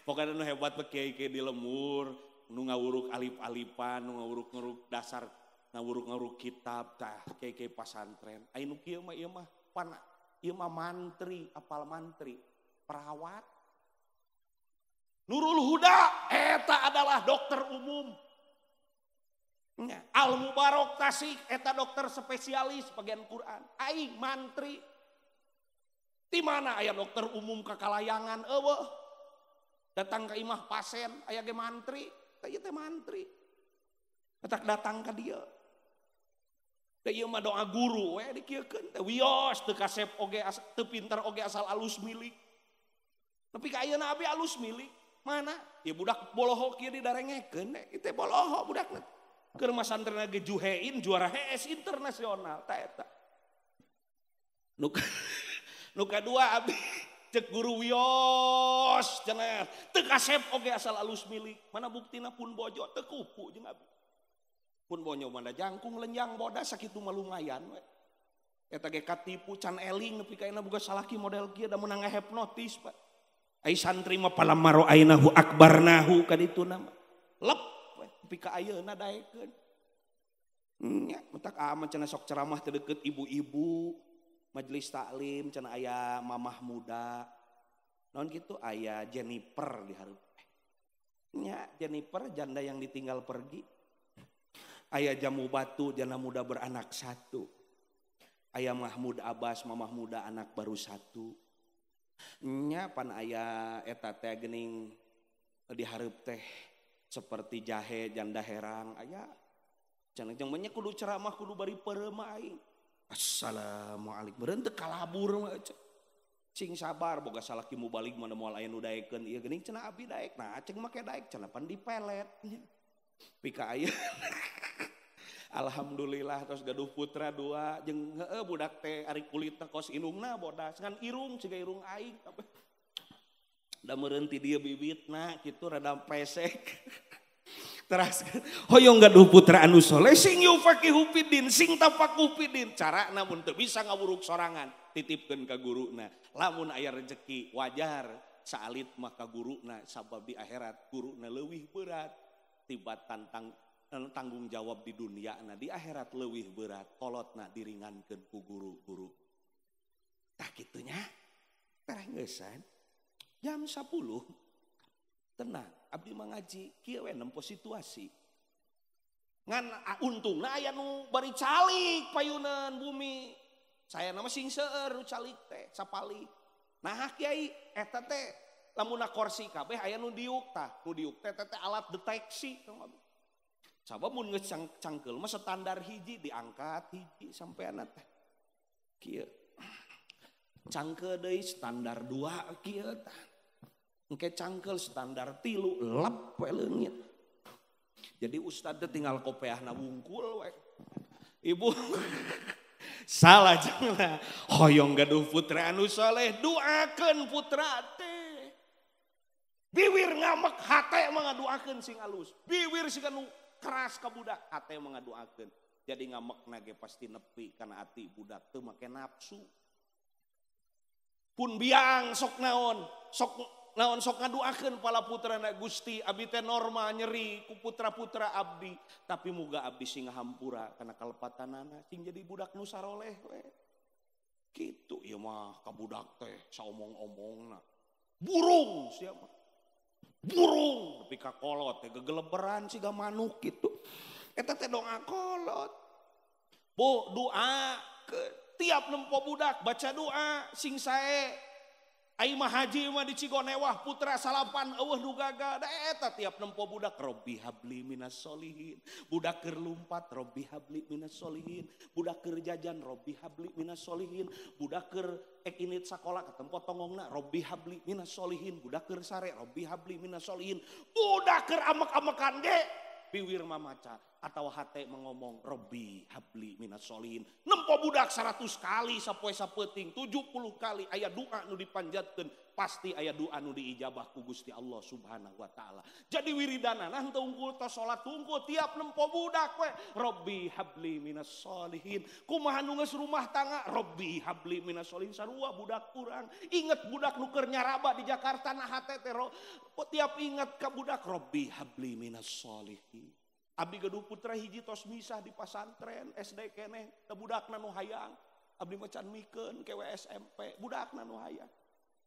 Pokoknya nu hebat mah kiai-kiai di lemur, nu ngawuruk alif-alifan, nu ngawuruk-nguruk dasar, ngawuruk-nguruk kitab tah kiai-kiai pasantren. Ai nu kieu mah ieu mah pan ieu mah mantri, apal mantri, perawat. Nurul Huda eta adalah dokter umum. Al Mubarok Tasik eta dokter spesialis bagian Quran. Aing mantri. Di mana aya dokter umum kakalayangan eueuh. Datang ke imah pasien aya ge mantri, teh ieu teh mantri. Petak datang ka dieu. Teh ieu mah doa guru we dikieukeun teh wios teu kasep oge teu pinter oge asal alus milik. Tapi ka ayeuna abi alus milik. Mana? Ya budak bolohok kieu didarengekeun ieu teh bolohok budakna. Keur mah santrina ge juhein juara HS internasional tah eta. Nu kadua abi cek guru wios cenah teu kasep oge asal alus milik. Mana buktina pun bojo teu kupu jeung abi. Pun bonyo mana jangkung lenjang bodas sakitu mah lumayan we. Eta ge katipu can eling nepi ka ayeuna boga salaki model kieu da meunang ngahipnotis Pak. Ai santri mah palamaro ainahu akbarnahu kadituna mah. Lep we nepi ka ayeuna daekeun. Nya mentak aman cenah sok ceramah teu deukeut ibu-ibu. Majelis taklim cenah aya mamah muda. Naon kitu aya Jennifer di hareup. Nya Jennifer janda yang ditinggal pergi. Aya jamu batu janda muda beranak satu. Aya Mahmud Abbas mamah muda anak baru satu. Nya pan aya eta teh geuning di hareup teh seperti jahe janda herang aya. Cenah jeung banyak kudu ceramah kudu bari peureum aing. Assalamualaikum. Beureun teu kalabur mah Sing sabar boga salaki mubalig mana moal aya nu daekeun ieu geuning cenah abi daek. Nah ceng make daek cenah pan dipelet. Pika aya. Alhamdulillah terus gaduh putra dua jeung heueuh budak teh ari kulitna kos indungna bodas ngan irung siga irung aing. Da meureun ti dieu bibitna kitu rada pesek. Teras hoyong gaduh putra anu soleh sing yufaqihu fiddin sing tafakuh fiddin carana mun teu bisa ngawuruk sorangan titipkeun ka guruna lamun aya rejeki wajar saalit mah ka guruna sabab di akhirat guruna leuwih berat tibatan tanggung jawab di dunia na di akhirat leuwih berat kolotna diringankeun ku guru-guru tah kitu nya tereh ngeusan jam 10 tenang abdi mah ngaji kieu we nempo situasi ngan untungna aya nu bari calik payuneun bumi saya nama sing seueur nu calik teh sapali nah kiai eta teh lamun kursi kabeh aya nu diuk tah nu diuk teh teh alat deteksi sabab mun geus cangkeul mah standar hiji diangkat hiji sampeanna teh kieu cangkeul deui standar 2 kieu tah engke cangkel standar 3 lep we leungit. Jadi ustad teh tinggal kopeahna wungkul we. Ibu salah jangan hoyong gaduh putra anu soleh doakeun putra teh. Biwir ngamek hate mah ngadoakeun sing alus. Biwir sing anu keras ka budak hate mah ngadoakeun. Jadi ngamekna ge pasti nepi kana ati budak teu make nafsu. Pun biang sok naon, sok ngaduakeun pala putrana Gusti abdi teh normal nyeri ku putra-putra abdi tapi muga abdi sing ngahampura kana kalepatanana sing jadi budak nu saroleh we. Kitu ieu mah ka budak teh saomong-omongna. Burung sia mah. Burung nepi ka kolot teh gegeleberan siga manuk kitu. Eta teh doa kolot. Bu doa ke tiap nempo budak baca doa sing sae. Ai mah haji mah di Cigonewah putra salapan eueuh nu gagal. Da eta tiap nempo budak Robbi habli minas solihin. Budak keur lumpat Robbi habli minas solihin. Budak keur jajan Robbi habli minas solihin. Budak keur ek init sakola katempo tongongna Robbi habli minas solihin. Budak keur sare Robbi habli minas solihin. Budak keur amek-amekan ge biwir mamaca atau hate mengomong Robbi habli minas solihin. Nempo budak 100 kali sapoe sapeuting 70 kali aya doa nu dipanjatkeun pasti aya doa nu diijabah ku Gusti Allah Subhanahu wa taala. Jadi wiridana nah teu unggul tos salat unggul tiap nempo budak we Robbi habli minas solihin. Kumaha nu geus rumah tangga Robbi habli minas solihin sarua budak urang. Inget budak nu keur nyaraba di Jakarta nah hate teh tiap inget ka budak Robbi habli minas solihin. Abdi gaduh putra hiji tos misah di pasantren SD keneh da budakna nu hayang. Abdi mah can mikeun ke SMP budakna nu hayang.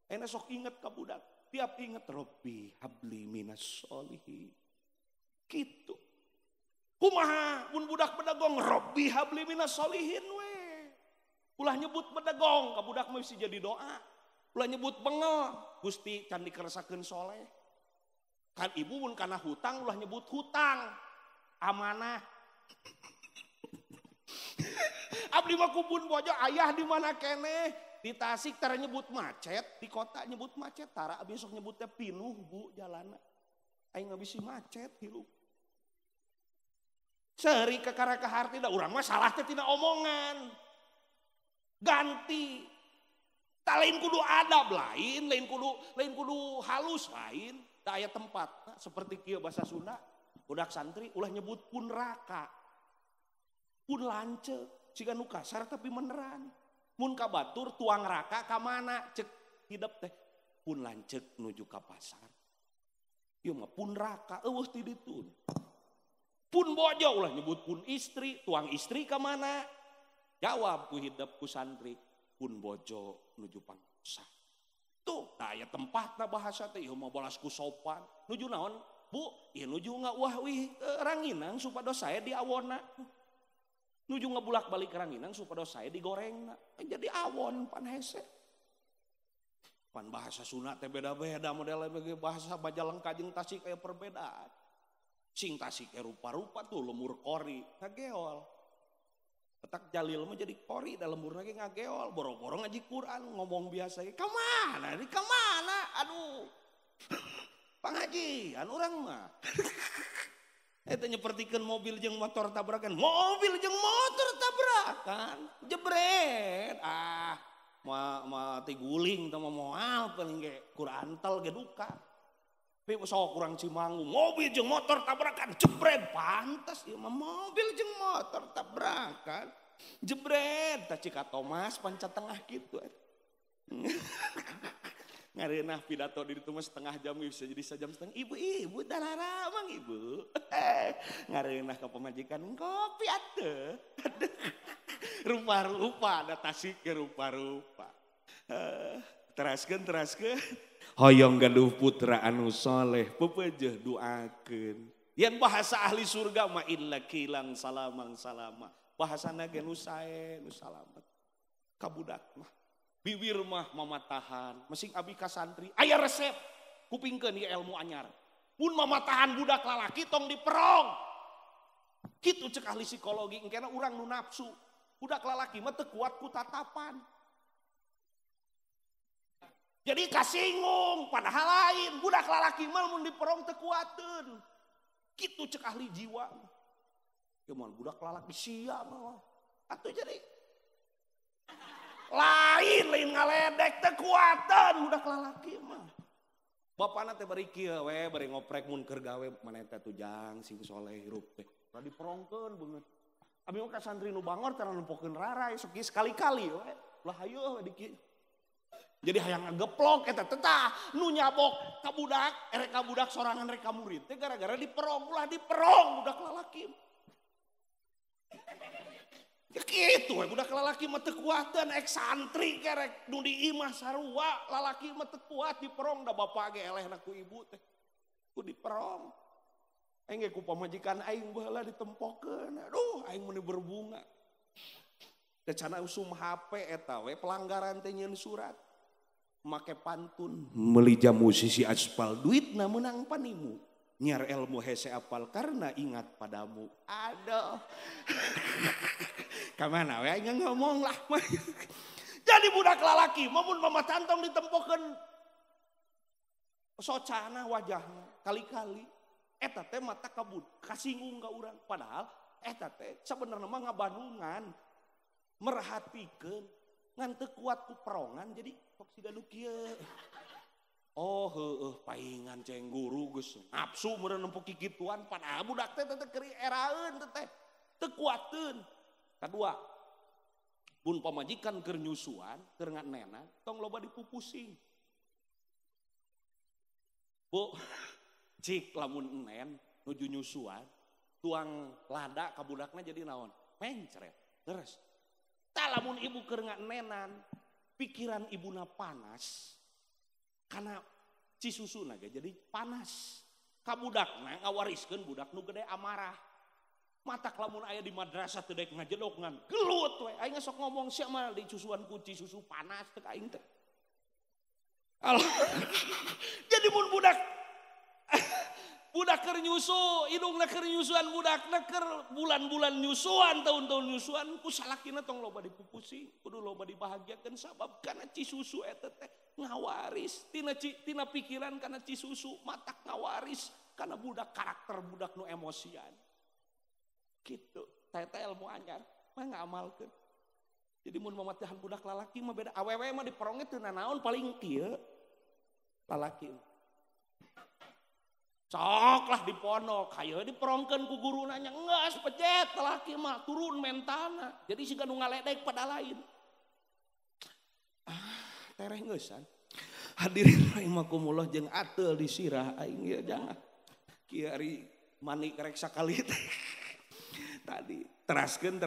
Enak sok inget ka budak, tiap inget Robbi habli minas solihin. Kitu. Kumaha mun budak bedegong Robbi habli minas solihin we. Ulah nyebut bedegong ka budak mah bisa jadi doa. Ulah nyebut bengel, Gusti can dikeresakeun soleh. Kan ibu mun kana hutang ulah nyebut hutang. Amanah. Abdi mah kubun bojo ayah di mana keneh di Tasik tara nyebut macet, di kota nyebut macet tara abdi sok nyebutnya pinuh bu jalana. Aing ngabisi macet hirup. Seuri kakara kaharti da urang mah salah teh tina omongan. Ganti. Tak lain kudu adab lain, lain kudu halus lain, da aya tempat seperti kieu bahasa Sunda. Budak santri ulah nyebut pun raka, pun lanceuk, siga nu kasar tapi meneran. Mun ka batur tuang raka ka mana cek hidep teh pun lanceuk nuju ka pasar. Ieu mah pun raka eueuh ti ditu. Pun bojo ulah nyebut pun istri, tuang istri ka mana? Jawab ku hidep ku santri, pun bojo nuju pangsa. Tuh, da aya tempatna bahasa teh ieu mah balas ku sopan. Nuju naon? Bu, ieu nuju ngawah wih ranginang supados saya di awonna. Nuju ngebulak-balik ranginang supados saya digorengna. Jadi awon pan hese. Pan bahasa Sunda teh beda-beda modelnya bagi bahasa Majalengka jeung Tasik aya perbedaan. Sing Tasik rupa-rupa tuh lemur kori ngageol. Petak Jalil mah jadi kori da lemurna ge ngageol, boro-boro ngaji Quran ngomong biasa ge ka mana? Di ka mana? Aduh. Pengajian orang mah. Eta nyepertikeun mobil jeung motor tabrakan. Mobil jeung motor tabrakan. Jebret. Ah, ma tiguling teh moal paling ge Quran tel ge duka. Tapi sok kurang Cimanggung, mobil jeung motor tabrakan, jebret. Pantes ieu mah mobil jeung motor tabrakan. Jebret tah Cika Thomas panca tengah kitu. Ngareunah pidato di ditu mah setengah jam bisa jadi sejam setengah. Ibu-ibu darara mang ibu. Ngareunah ka pamajikan kopi atuh. Rupa-rupa ada Tasik ge rupa-rupa. Teraskeun. Hoyong gaduh putra anu soleh pepeujeuh doakeun. Yen bahasa ahli surga mah illa kilang salamang salama. Bahasana ge nu sae nu salamet. Ka budak mah bibir mah mamatahan, masing abi ka santri aya resep kupingkeun ieu ilmu anyar. Mun mamatahan budak lalaki tong diperong. Kitu cek ahli psikologi engkena urang nu nafsu. Budak lalaki mah teu kuat ku tatapan. Jadi kasinggung padahal lain budak lalaki mah mun diperong teu kuateun. Kitu cek ahli jiwa. Ya mun budak lalaki sia mah. Atuh jadi lain ngaledek teu kuatan budak lalaki mah. Bapana teh bari kieu we bari ngoprek mun keur gawe maneh teh tujang sing soleh hirup teh. Ulah diperongkeun beungeut. Abi mah ka santri nu bangor teh nempokeun rarai sok sekali-kali we. Ulah hayu we di. Jadi hayang ngageplok eta teh tah nu nyabok ka budak, erek ka budak sorangan rek ka murid teh gara-gara diperong, ulah diperong budak lalaki. Ya kitu we budak lalaki mah teu kuateun ek santri kerek nu di imah sarua lalaki mah teu kuat diperong da bapak ge elehna ku ibu teh. Ku diperong. Aing ge ku pamajikan aing baheula ditempokeun. Aduh aing mun berbunga. Teh cana usum HP eta we pelanggaran teh nyieun surat. Make pantun meuli jamu sisi aspal duitna meunang panimu. Nyiar ilmu hese apal karena ingat padamu. Aduh. Kamana we aing ngomong lah. Jadi budak lalaki mun mama tantong ditempokeun socana wajahna kali-kali eta teh mata kabut kasinggung ka urang padahal eta teh sabenerna mah ngabandungan merhatikeun ngan teu kuat ku perongan jadi sok siga nu kieu. Oh heueuh paingan ceng guru geus nafsu meureun nempo kikituan padahal budak teh teh keur eraeun teh teu kuateun. Kadua mun pamajikan keur nyusuan keur nganena tong loba dipupusing. Bu cik lamun enen nuju nyusuan tuang lada ka budakna jadi naon? Mencret. Terus tah lamun ibu keur nganenan pikiran ibuna panas karena cisusuna ge jadi panas. Ka budakna ngawariskeun budak nu gede amarah. Matak lamun aya di madrasah teu daek ngajedog ngan gelut we. Aing sok ngomong sia mah di susuan ku cisusu panas teh aing teh. Jadi mun budak budak keur nyusu, indungna keur nyusuan budakna keur bulan-bulan nyusuan, tahun-tahun nyusuan ku salakina tong loba dipupusi, kudu loba dibahagiakeun sabab kana cisusu eta teh ngawaris tina pikiran kana cisusu matak ngawaris kana budak karakter budak nu emosian. Kitu, teh ilmu anyar mah ngamalkeun. Jadi mun mamatihan budak lalaki mah beda awewe mah diperonge teu nanaon paling kieu lalaki. Cok lah diponok, hayo diperongkeun ku guru nanya, enggak pejet lalaki mah turun mentana. Jadi siga nu ngaledek pada lain. Ah, tereh ngeusan. Hadirin rahimakumullah jeung ateul di sirah aing ieu jangan. Kieu ari mani karek sakali teh. Tadi teraskeun.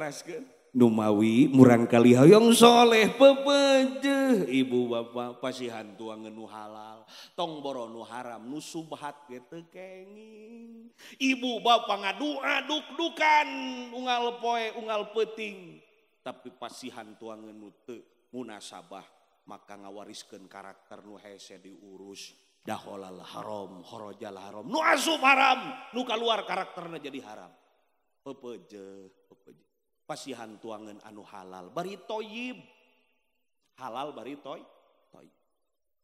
Numawi murang kali hoyong soleh pepeje ibu bapak pasihan tuangan nu halal tong boro nu haram nu subhat ge teu kenging ibu bapak ngadua duk-dukan unggal poe unggal peuting tapi pasihan tuangan nu teu munasabah maka ngawariskeun karakter nu hese diurus daholal haram horojal haram nu asup haram nu kaluar karakterna jadi haram pepeje pasihan tuangan anu halal bari toyib halal bari toy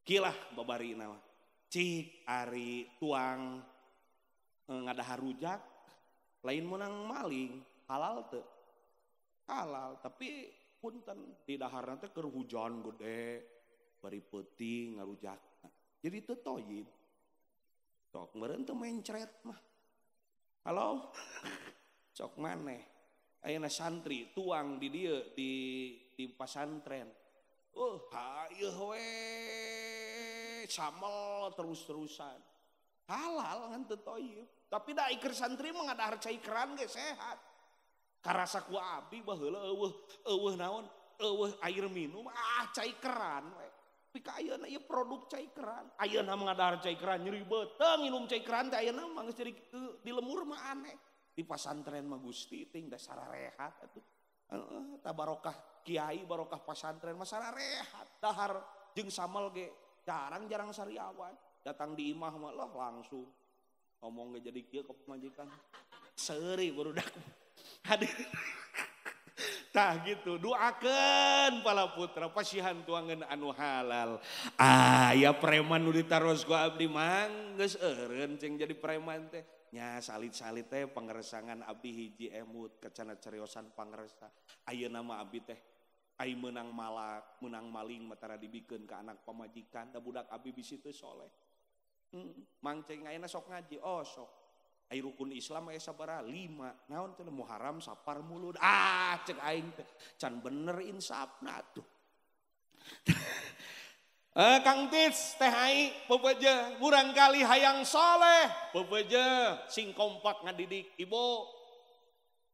kilah babari nama cik ari tuang ngadahar rujak lain menang maling halal teu halal tapi punten di daharna teh keur hujan gede bari peuting ngarujak jadi teu toyib sok meureun teu mencret mah halo sok maneh ayeuna santri tuang di dieu di pasantren. Hayu we samel terus-terusan. Halal ngan teu thayyib. Tapi da iker santri mah ngadahar cai keran ge sehat. Karasa ku abdi baheula eueuh naon? Eueuh air minum ah cai keran we. Tapi ka ayeuna ieu produk cai keran. Ayeuna mah ngadahar cai keran nyeri beuteung minum cai keran teh ayeuna mah geus jadi di lemur mah aneh. Di pasantren mah Gusti ting da sararehat atuh. Heeh, barokah kiai barokah pasantren mah sararehat dahar jeung samel ge jarang-jarang sariawan. Datang di imah mah lah langsung ngomong ge jadi kieu ka pamajikan. Seuri barudak. Hadir. Tah gitu, doakeun pala putra pasihan tuangan anu halal. Aya preman nu ditaros ku abdi mang geus eureun cing jadi preman teh. Nya salit-salit teh pangeresangan abdi hiji emut kacana cariosan pangeresa. Ayeuna mah abdi teh ai meunang malak, meunang maling mah tara dibikeun ka anak pamajikan da budak abdi bisi teu soleh. Mang cing ayeuna sok ngaji, oh sok. Ai rukun Islam aya sabaraha? 5. Naon cenah Muharram Sapar Mulud. Ah cek aing teh can bener insafna atuh. Kang Tis teh ai pepeje murang kali hayang soleh pepeje sing kompak ngadidik ibu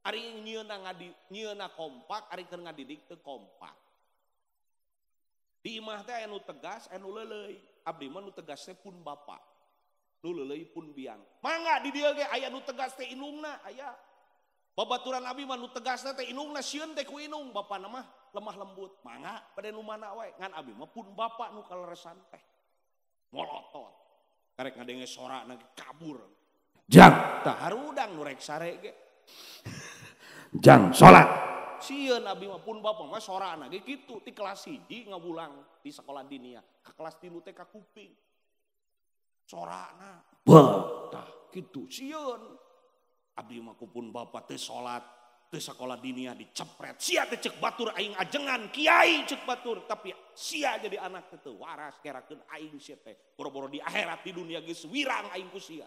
ari nyieuna nyieuna kompak ari keur ngadidik teu kompak. Di imah teh aya nu tegas aya nu leuleuy. Abdi mah nu tegas teh pun bapak. Nu leuleuy pun biang. Mangga di dieu ge aya nu tegas teh indungna aya. Babaturan abdi mah nu tegas teh indungna sieun teh ku indung bapana mah lemah lembut. Mangga bade nu mana wae ngan abi mah pun bapak nu kaleresan teh. Molotot. Karek ngadenge sorana kabur. Jang tah harudang nu rek sare ge. Jang salat. Sieun abi mah pun bapak mah sorana ge kitu ti kelas 1 ngawulang di sekolah diniyah. Ka kelas 3 teh ka kuping. Sorana bah tah kitu sieun. Abdi mah kupun bapak teu salat, teu sakola diniyah dicepret. Sia teh ceuk batur aing ajengan kiai ceuk batur, tapi sia jadi anak teh teu waras kerakeun aing sia teh. Boro-boro di akhirat di dunia geus wirang aing ku sia.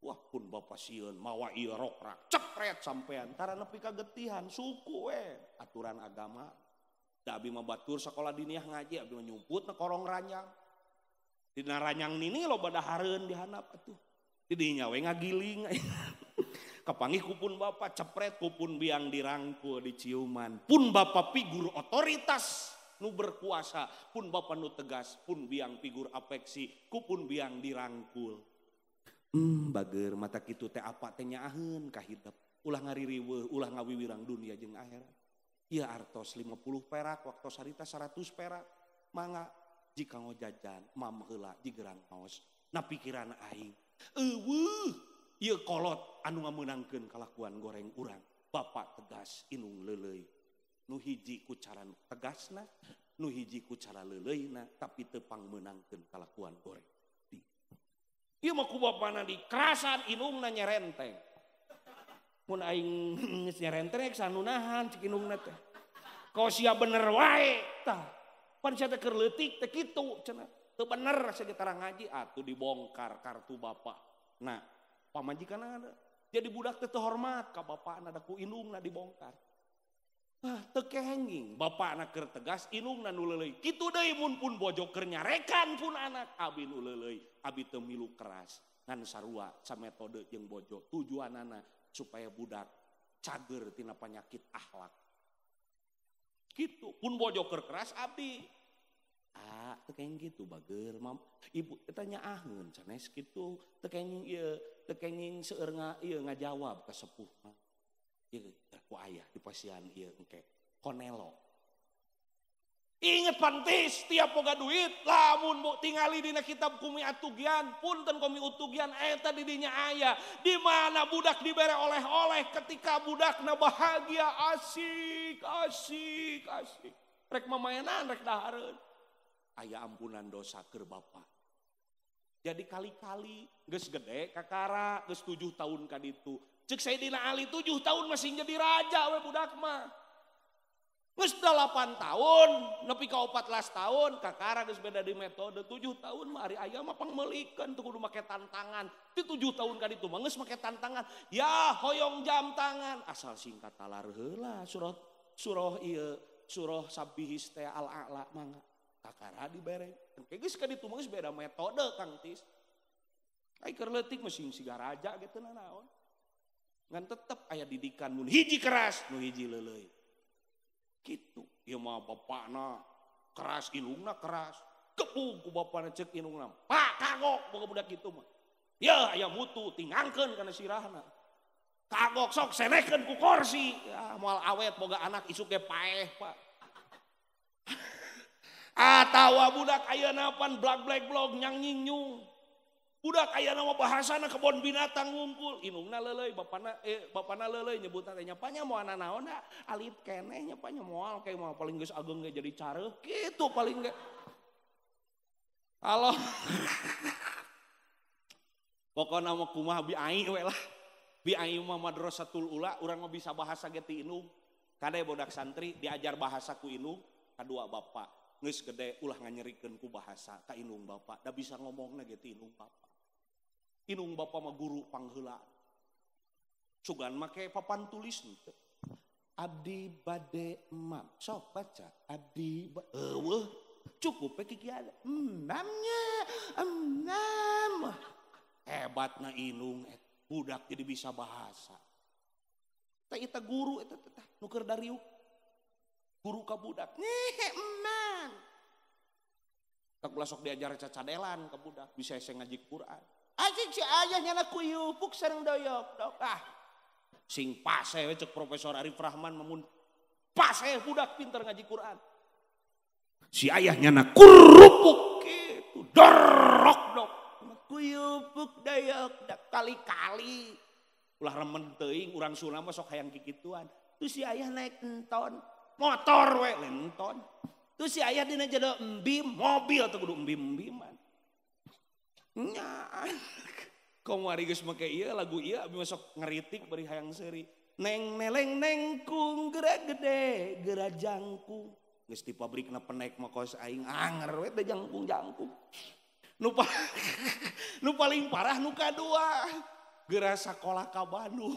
Wah pun bapak sieun mawa ieu rokrak cepret sampean tara nepi ka getihan suku we aturan agama. Da abi mah batur sakola diniyah ngaji abi mah nyumput na korong ranyang. Dina ranyang nini loba dahareun di handap atuh. Di dinya we ngagiling. Kapanggih kupun bapak cepret kupun biang dirangkul diciuman. Pun bapak figur otoritas nu berkuasa, pun bapak nu tegas, pun biang figur afeksi, kupun biang dirangkul. Bager mata kitu teh apa teh nyaaheun ka hidep. Ulah ngaririweuh, ulah ngawiwirang dunia jeung akhirat. Ieu artos 50 perak, waktos harita 100 perak. Mangga jika ngojajan, mam heula jigerang ngaos. Na pikiran aing, eueuh ieu kolot anu ngameunangkeun kalakuan goreng urang. Bapak tegas inung leuleuy. Nu hiji ku cara tegasna, nu hiji ku cara leuleuyna, tapi teu pangmeunangkeun kalakuan goreng. Ieu mah ku bapana dikerasan inungna nyerenteng. Mun aing geus nyerenteng rek sanunahan cik inungna teh. Kau sia bener wae tah. Pan sia teh keur leutik teh kitu cenah. Teu bener asa ge tarang ngaji atuh dibongkar kartu bapak. Nah, pamajikan ada. Jadi budak teh teu hormat ka bapakna da ku indungna dibongkar. Ah, teu kenging bapakna keur tegas indungna nu leuleuy. Kitu deui mun pun bojo keur nyarekan pun anak abi nu leuleuy, abi teu milu keras ngan sarua sametode jeung bojo. Tujuanana supaya budak cager tina penyakit akhlak. Kitu pun bojo keur keras abdi. Ah, teu kenging kitu bager mam. Ibu eta nyaaheun sanes kitu, teu kenging ieu, teu kenging seueur ieu ngajawab ka sepuh mah. Ieu ku ayah di pasian ieu engke konelo. Inget pantis tiap boga duit lamun bu tingali dina kitab kumi atugian punten kumi utugian eta di dinya aya di mana budak dibere oleh-oleh ketika budakna bahagia asik asik asik rek mamaenan rek dahareun aya ampunan dosa keur bapa. Jadi kali-kali geus gede kakara geus 7 tahun ka ditu. Cek Sayyidina Ali 7 tahun masih jadi raja we budak mah. Geus 8 tahun nepi ka 14 tahun kakara geus beda di metode 7 tahun mah ari aya mah pangmeulikeun teu kudu make tantangan. Ti 7 tahun ka ditu mah geus make tantangan. Ya hoyong jam tangan asal singkat talar heula surah surah ieu surah Sabbihis teh al-a'la mangga. Kakara dibere. Engke geus ka ditu mah geus beda metode Kang Tis. Ai keur leutik mah sing siga raja gitu naon. Ngan tetep aya didikan mun hiji keras nu hiji leuleuy. Kitu. Ieu mah bapakna keras indungna keras. Kepung ku bapakna ceuk indungna. Pak kagok boga budak kitu mah. Ya aya mutu tingangkeun kana sirahna. Kagok sok senekeun ku kursi. Ya moal awet boga anak isuk ge paeh, Pak. Atawa budak ayeuna pan blag-blag blog nyang nyingyung. Budak ayeuna mah bahasana kebon binatang ngungkul. Indungna leuleuy, bapana leuleuy nyebutna teh nya panya moal nanaon da alit keneh nya panya moal kayak mah paling geus ageng ge jadi careuh kitu paling ge. Halo. Pokona mah kumaha bi aing we lah. Bi aing mah madrasatul ula urang mah bisa bahasa ge ti indung. Kade budak santri diajar bahasa ku indung, kadua bapak. Geus gede ulah nganyerikeun ku bahasa ka indung bapak, da bisa ngomongna ge ti indung bapak. Indung bapak mah guru pangheula. Sugan make papan tulis henteu. Abdi bade emam, sok baca abdi eueuh cukup we kikieu emamnya emam. Hebatna indung budak jadi bisa bahasa. Teh eta guru eta teh nu keur dariuk. Guru ka budak nih emang. Tak ulah sok diajar cacadelan ka budak bisa hese ngaji Quran. Asik si ayah nyana kuyupuk sareng doyok dok ah. Sing pase we cek Profesor Arif Rahman mun Paseh budak pinter ngaji Quran. Si ayahnya na kurupuk gitu, dorok dok. Kuyupuk dayok kali-kali. Ulah remen teuing urang Sunda mah sok hayang kikituan. Tuh si ayah naik enton, motor we enton. Tuh si ayah dina jado embim, mobil tuh kudu embim-embiman. Nya. Kamari geus make ieu lagu ieu abi masuk ngeritik bari hayang seuri. Neng neleng neng kung geura gede, geura jangkung. Geus di pabrikna penek mah kos aing anger we teh jangkung-jangkung. Nu paling parah nu kadua. Geura sakola ka Bandung.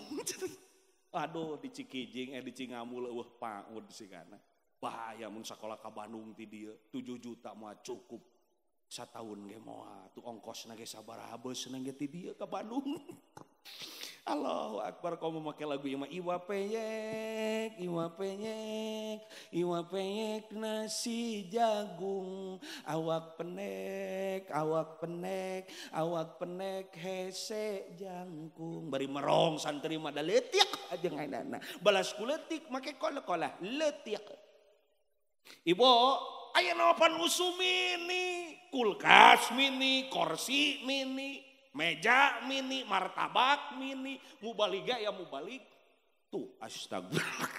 Aduh di Cikijing di Cingamul eueuh PAUD sigana. Bahaya mun sakola ka Bandung ti dieu 7 juta mah cukup. Sataun ge moal tuh ongkosna ge sabaraha beusna ge ti dieu ka Bandung. Allahu Akbar kamu make lagu ieu mah iwa peyek, iwa peyek, iwa peyek nasi jagung, awak penek, awak penek, awak penek hese jangkung. Bari merong santri mah da leutik aja ngainana. Balas ku leutik make kolah-kolah leutik. Ibu, aya napan usum mini, kulkas mini, kursi mini, meja mini, martabak mini, mubaliga ya mubalik. Tuh astagfirullah.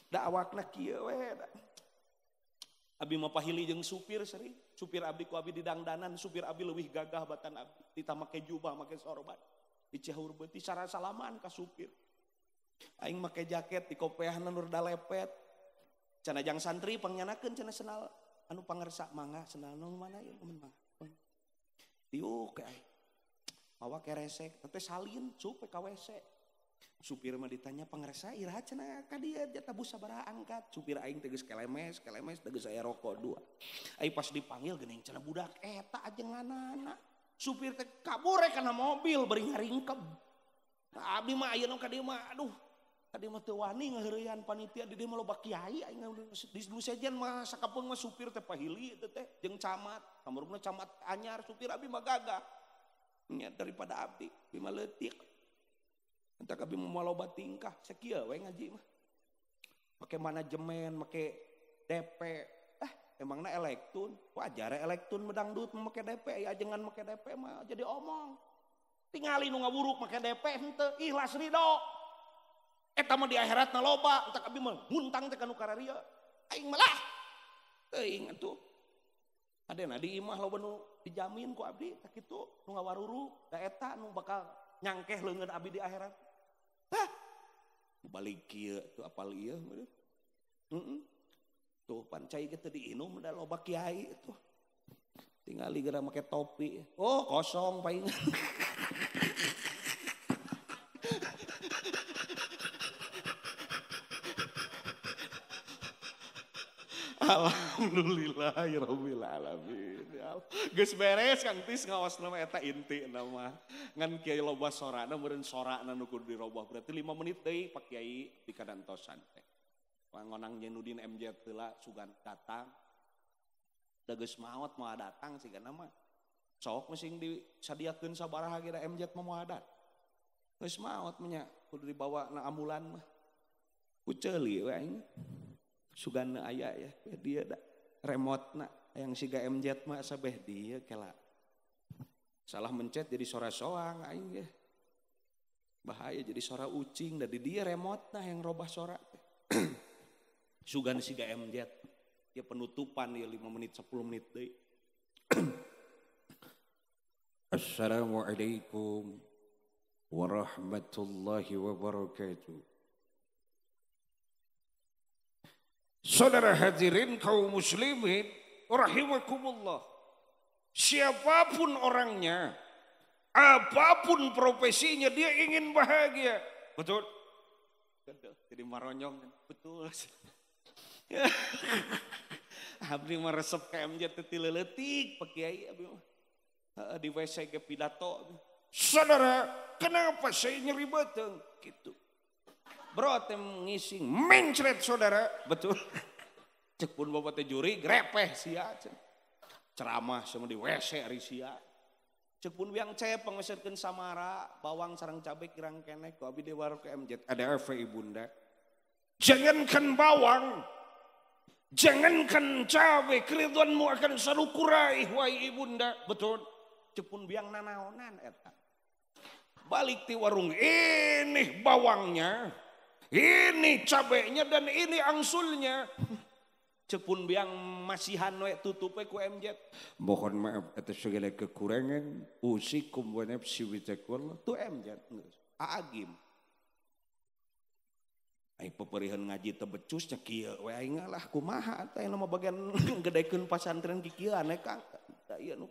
Da awakna kieu we. Abi mah pahili jeung supir sering. Supir abdi ku abi didangdanan, supir abi leuwih gagah batan abi. Ditah make jubah, make sorban. Di Cihur beuti sara salaman ka supir. Aing make jaket di kopeahna nur dalepet. Cenah jang santri pangyanakeun cenah senal anu pangersa mangga senal nu mana ieu mangga. Diuk ke aing. Mawa keresek, teh salin cup ka WC. Supir mah ditanya pangersa iraha cenah ka dieu jatah bus sabaraha angkat. Supir aing teh geus kelemes, kelemes teh geus aya rokok dua. Aing pas dipanggil geuning cenah budak eta ajenganana. Supir teh kabur kana mobil bari ngaringkeb. Nah, abdi mah ayeuna ka dieu mah aduh. Tadi mah teu wani ngaheureyan panitia di dieu mah loba kiai aing di nu sejen mah sakapeung mah supir teh pahili teh teh jeung camat. Kamurna camat anyar supir abdi mah gagah. Nya daripada abdi, abdi mah leutik. Entak abdi mah loba tingkah sakieu we ngaji mah. Make manajemen, make DP. Ah, emangna elektun. Wajar elektun medangdut make DP, ya ajengan make DP mah jadi omong. Tingali nu ngaburuk make DP henteu ikhlas ridho. Eta mah di akhiratna loba, entak abdi mah muntang teh kanu kararieu. Aing mah lah. Teuing atuh. Adena di imah loba nu dijamin ku abdi tah kitu nu ngawaruru da eta nu bakal nyangkeh leungeun abdi di akhirat. Hah. Balik kieu tuh apal ieu meureun. Heeh. Tuh pan cai ge teu diinum da loba kiai tuh. Tingali geura make topi. Oh, kosong paingan. Alhamdulillahirabbil alamin. Geus beres Kang Tis ngaosna mah eta inti mah. Ngan kiai loba sorana meureun sorana nu kudu dirobah berarti 5 menit deui Pak Kiai di kadantosan teh. Pangonang Jenudin MJ heula sugan datang. Da geus maot moal datang sigana mah. Sok mesti disadiakeun sabaraha ge da MJ mah moal datang. Geus maot mah nya kudu dibawa na ambulan mah. Ku ceuli we aing. Sugana aya ya, dia da remote na yang siga MJ mah sabeh dia kela. Salah mencet jadi sora soang aing ge. Bahaya jadi sora ucing da di dia remote na yang robah sora teh. Sugan siga MJ. Dia penutupan ya 5 menit 10 menit deui. Assalamualaikum warahmatullahi wabarakatuh. Saudara hadirin kaum muslimin rahimakumullah. Siapapun orangnya, apapun profesinya, dia ingin bahagia. Betul? Jadi maronyong, betul. Abdi mah resep ka MJ teh ti leutik Pak Kiai abdi mah. Di WC ge pidato. Saudara, kenapa saya nyeri beuteung? Gitu. Bro teh ngising mencret saudara, betul. Cek pun bapak teh juri grepeh sia. Ceramah sama di WC ari sia. Cek pun biang cep pangeserkeun samara, bawang sareng cabe kirang keneh ku abi dewar ke MJ. Ada apa ibunda? Jangankan bawang, jangankan cabai, keriduanmu akan selalu kuraih wahai ibunda. Betul. Cepun biang nanaonan eta. Balik ti warung, ini bawangnya, ini cabainya dan ini angsulnya. Cepun biang masihan we tutup ku MJ. Mohon maaf atas segala kekurangan. Usikum wa nafsi bi taqwallah. Tu MJ Aagim. Ai peperihan ngaji teu becus nya kieu we aing lah kumaha teh nama bagian gedekeun pasantren kieu aneh Kang. Da ieu nu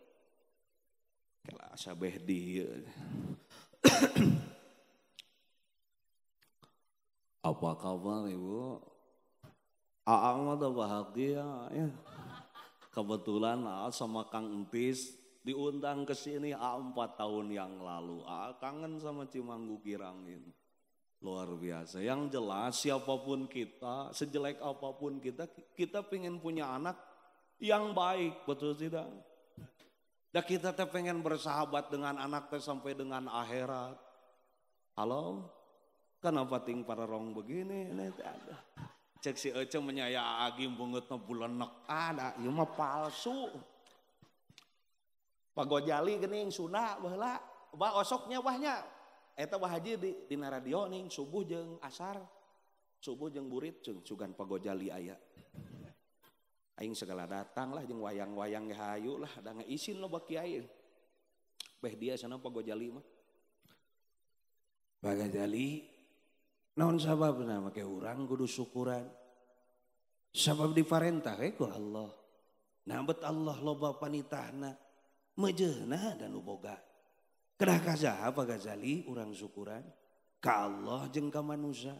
kela asa beh dieu. Apa kabar Ibu? Aa mah udah bahagia ya. Kebetulan Aa sama Kang Entis diundang ke sini Aa 4 tahun yang lalu. Aa kangen sama Cimanggu Girang ini. Luar biasa. Yang jelas siapapun kita, sejelek apapun kita, kita pengen punya anak yang baik, betul tidak? Dan kita teh pengen bersahabat dengan anak teh sampai dengan akhirat. Halo? Kenapa ting para rong begini? Ini ada. Cek si Ece menyaya Agim bungetna bulenek ada, ieu mah palsu. Pak Gojali geuning Sunda baheula, bah osoknya bahnya. Eta Bah Haji di radio ning subuh jeung asar, subuh jeung burit jeung sugan Pak Gojali aya. Aing segala datang lah jeung wayang-wayang ge hayu lah, da ngaisin loba kiai. Beh dia sana Pak Gojali mah. Pak Gojali naon sababna make urang kudu syukuran. Sabab diparentah we ku Allah. Nah bet Allah loba panitahna, mejeuna dan nu boga. Kedah kasaha Pak Gazali urang syukuran ka Allah jeung ka manusia.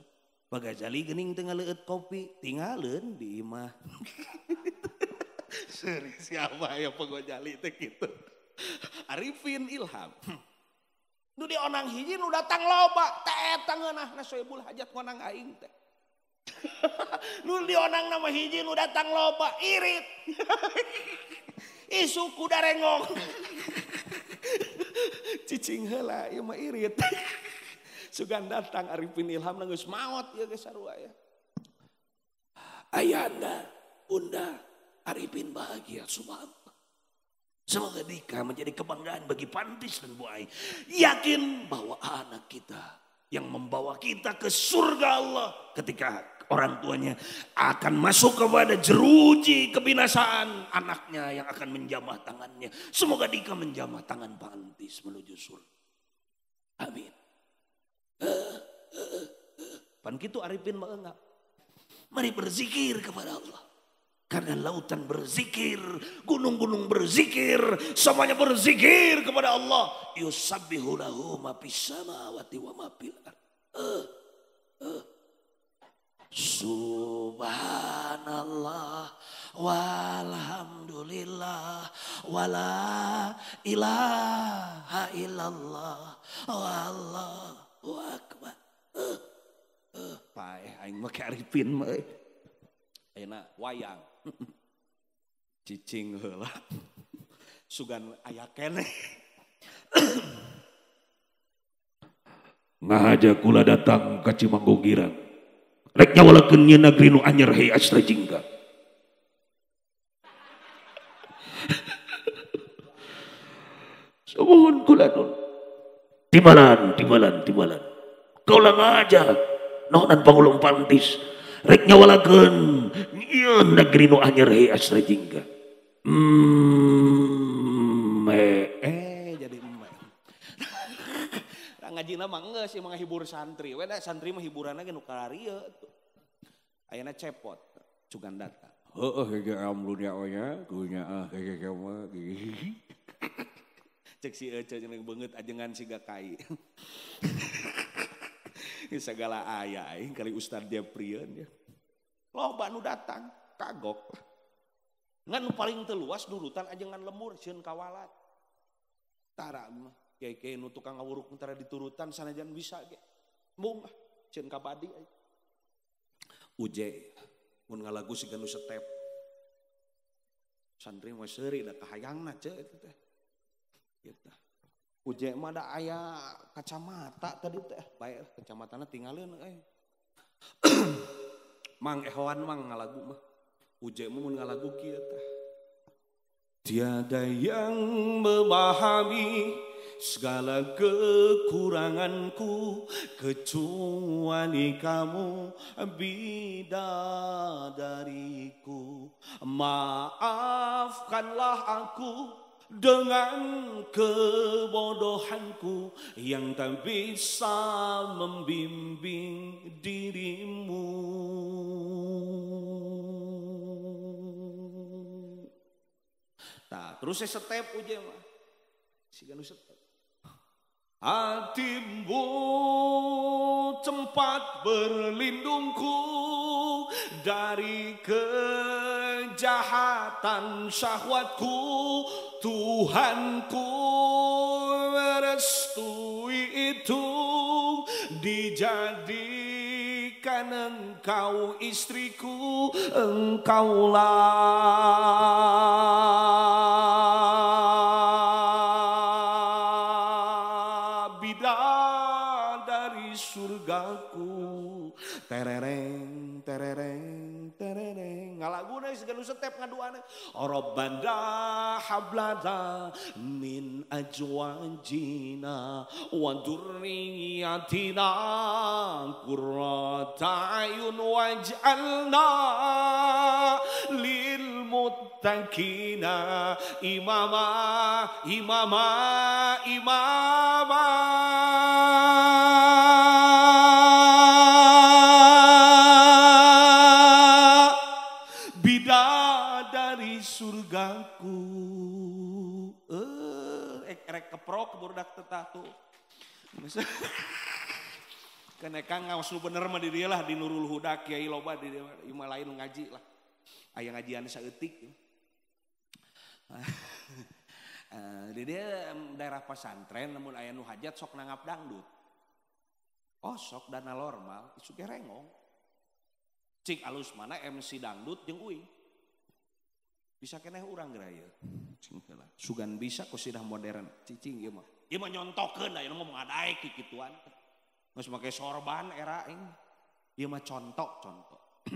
Pak Gazali geuning teu ngaleueut kopi, tinggalin di imah. Seri siapa ya Pak Gazali teh kitu. Arifin Ilham. Nu dionang hiji nu datang loba, teh eta ngeunahna soebul hajat ngonang aing teh. Nu dionang nama hiji nu datang loba, irit. Isu kuda rengong. Cicing heula ieu mah irit. Sugan datang Arifin Ilham geus maot ieu geus sarua ya. Ayahanda, bunda, Arifin bahagia subhanallah. Semoga Dika menjadi kebanggaan bagi Pantis dan Bu Ai. Yakin bahwa anak kita yang membawa kita ke surga Allah ketika orang tuanya akan masuk kepada jeruji kebinasaan, anaknya yang akan menjamah tangannya. Semoga Dika menjamah tangan Pantis menuju surga. Amin. Pan kitu Arifin mah enggak. Mari berzikir kepada Allah. Karena lautan berzikir, gunung-gunung berzikir, semuanya berzikir kepada Allah. Yusabbihu lahu ma fis samawati wa ma fil ardh. Subhanallah walhamdulillah wala ilaha illallah wallahu akbar. Paeh aing mah ka Arifin mah. Ayeuna wayang. Cicing heula. Sugan aya keneh. Ngahaja kula datang ka Cimanggu Girang. Rek nyawalakeun nyeun negeri nu anyar hei Astra Jingga. Sumuhun kula nun. Timbalan, timbalan, timbalan. Kaula ngahaja nonan pangulung Pantis. Rek nyawalakeun nyieun negeri nu anyar hei Astra Jingga. Jadi emme. Ngajina mah geus sih menghibur santri. We da santri mah hiburanna ge nu kararieu tuh. Ayeuna cepot sugan datang. Heueuh ge amlunya nya kunya ah ge mah. Cek si Ece jeung beungeut ajengan siga kai. Segala aya aing kali Ustad Jefrieun ya. Loba nu datang kagok. Ngan nu paling teu luas nurutan ajengan lemur sieun kawalat. Tara mah kiai-kiai nu tukang ngawuruk tara diturutan sanajan bisa ge. Mung sieun kabadi aing. Uje mun ngalagu siga nu setep. Santri mah seuri da kahayangna ceu eta teh. Gitu. Uje mah da aya kacamata tadi teh, bae kacamatana tinggalin euy. Mang ehoan mang ngalagu mah. Uje mun ngalagu kieu tah. Tiada yang memahami segala kekuranganku kecuali kamu bidadariku. Maafkanlah aku dengan kebodohanku yang tak bisa membimbing dirimu. Nah, terus saya step uje mah. Siga nu step. Hatimu tempat berlindungku dari kejahatan syahwatku. Tuhanku merestui itu, dijadikan engkau istriku, engkaulah bidadari surgaku. Terereng terereng terereng ngalaguna segala step ngaduana. Rabbana hablana min ajwajina wa dzurriyyatina qurrata ayun waj'alna lil muttaqina imama imama imama. Bidadari surgaku. Rek keprok budak tetah tuh. Kena kang ngaos nu bener mah di dieu lah di Nurul Huda kiai loba di dieu mah lain ngaji lah. Aya ngajian saeutik. Di dieu daerah pesantren namun aya nu hajat sok nanggap dangdut. Oh sok dana normal isu ge rengong. Cik alus mana MC dangdut jeung uing. Bisa keneh urang geura ieu. Cing heula. Sugan bisa kosidah modern. Cicing ieu mah. Ieu mah nyontokeun aya ngomong adaek kikituan. Geus make sorban era aing. Ieu mah contoh-contoh.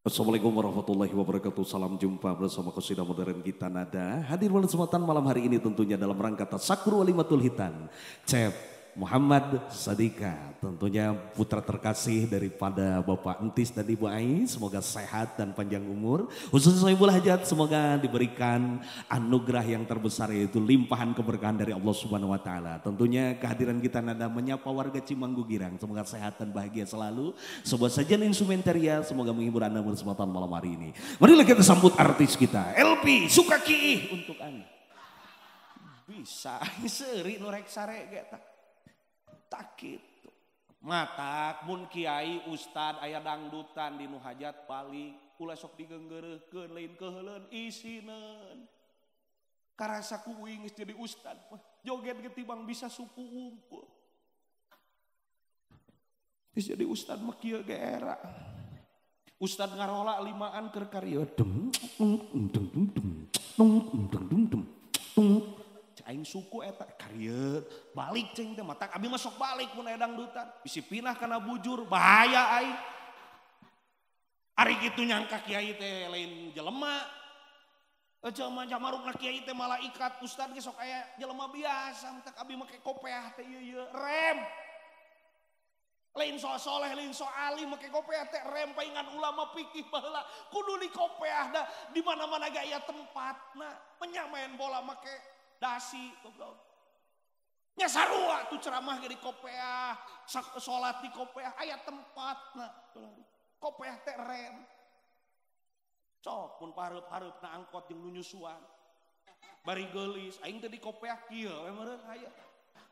Assalamualaikum warahmatullahi wabarakatuh. Salam jumpa bersama Qasidah Modern kita Nada. Hadir pada kesempatan malam hari ini tentunya dalam rangka Tasakur Walimatul Hitan. Cep Muhammad Sadika, tentunya putra terkasih daripada Bapak Entis dan Ibu Ai, semoga sehat dan panjang umur. Khususnya Sohibul Hajat, semoga diberikan anugerah yang terbesar yaitu limpahan keberkahan dari Allah Subhanahu wa taala. Tentunya kehadiran kita Nada menyapa warga Cimanggu Girang, semoga sehat dan bahagia selalu. Sebuah sajian instrumentaria semoga menghibur Anda bersama malam hari ini. Marilah kita sambut artis kita, LP Sukaki untuk Anda. Bisa seuri nu rek sare ge tah. Tak gitu. Matak mun kiai ustad aya dangdutan di nu hajat balik ulah sok digeunggeureuhkeun lain keuheuleun isineun. Karasa ku uing geus jadi ustad mah joget ge tibang bisa suku wungkul. Geus jadi ustad mah kieu ge era. Ustad ngarola limaan keur karya dem dem dem dem dem dem dem dem. Aing suku eta karya balik cing teh matak abi mah sok balik mun aya dangdutan bisi pinah kana bujur bahaya aing. Ari kitu nyangka kiai teh lain jelema. Jelema jamarukna kiai teh malaikat ustad ge sok aya jelema biasa matak abi make kopeah teh ieu ieu rem. Lain so soleh lain so alim make kopeah teh rem paingan ulama fikih baheula kudu dikopeah da di mana-mana ge aya tempatna menyamain bola make dasi goblok. Nya sarua tuh ceramah ge di kopeah, salat di kopeah aya tempatna. Kopeah teh rem. Cok mun pahareup-hareupna angkot jeung nu nyusuan. Bari geulis aing teh di kopeah kieu we meureun aya.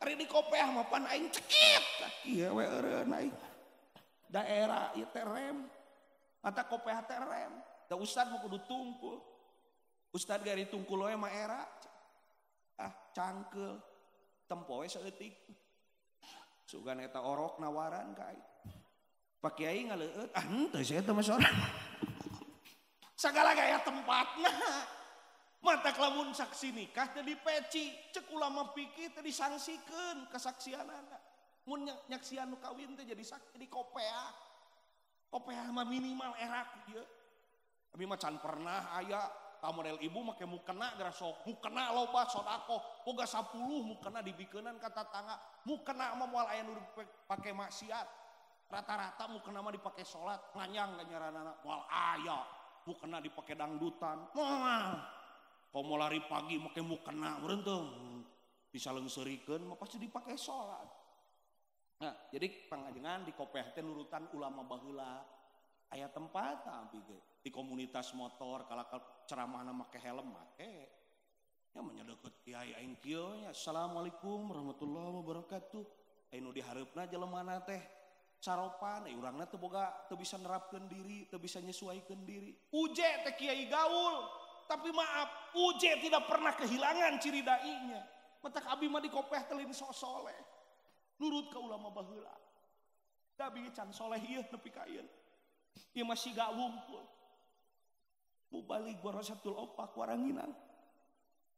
Ari di kopeah mah pan aing cekit kieu we eureun aing. Daerah ieu teh rem. Mata kopeah teh rem. Da ustad mah kudu tungkul. Ustad ge ari tungkul we mah era. Ah cangkel tempo we saeutik. Sugan eta orok nawaran ka aing. Pak Kiai ngaleueut, ah henteu sia eta mah sorang. Sagala gaya tempatna. Matak lamun saksi nikah teh dipeci, cek ulama fikih teh disangsikeun kesaksianana. Mun nyaksian nu kawin teh jadi saksi di kopeah. Kopeah mah minimal erak ieu. Abi mah can pernah aya ka model ibu make mukena geura sok mukena loba sedekah boga 10 mukena dibikeunan ka tatangga mukena mah moal aya nu dipake maksiat. Rata-rata mukena mah dipake salat nganyang ganjaranana moal aya mukena dipake dangdutan moal. Komo lari pagi make mukena meureun teu bisa leungseurikeun mah pasti dipake salat. Nah, jadi pangajengan di kopeah teh nurutan ulama baheula. Aya tempat abdi ge di komunitas motor kalakal ceramahna make helm make. Nya mah deukeut kiai aing kieu nya assalamualaikum warahmatullahi wabarakatuh. Aya nu dihareupna jelemana teh saropan, urangna teu boga teu bisa nerapkeun diri, teu bisa nyesuaikeun diri. Uje teh kiai gaul, tapi maaf, Uje tidak pernah kehilangan ciri dai-nya. Matak abi mah di kopeah teh lain sok soleh. Nurut ka ulama baheula. Da abi can soleh ieu nepi ka ayeuna. Ieu masih gak wungkul. Mubalik warasatul opak waranginan.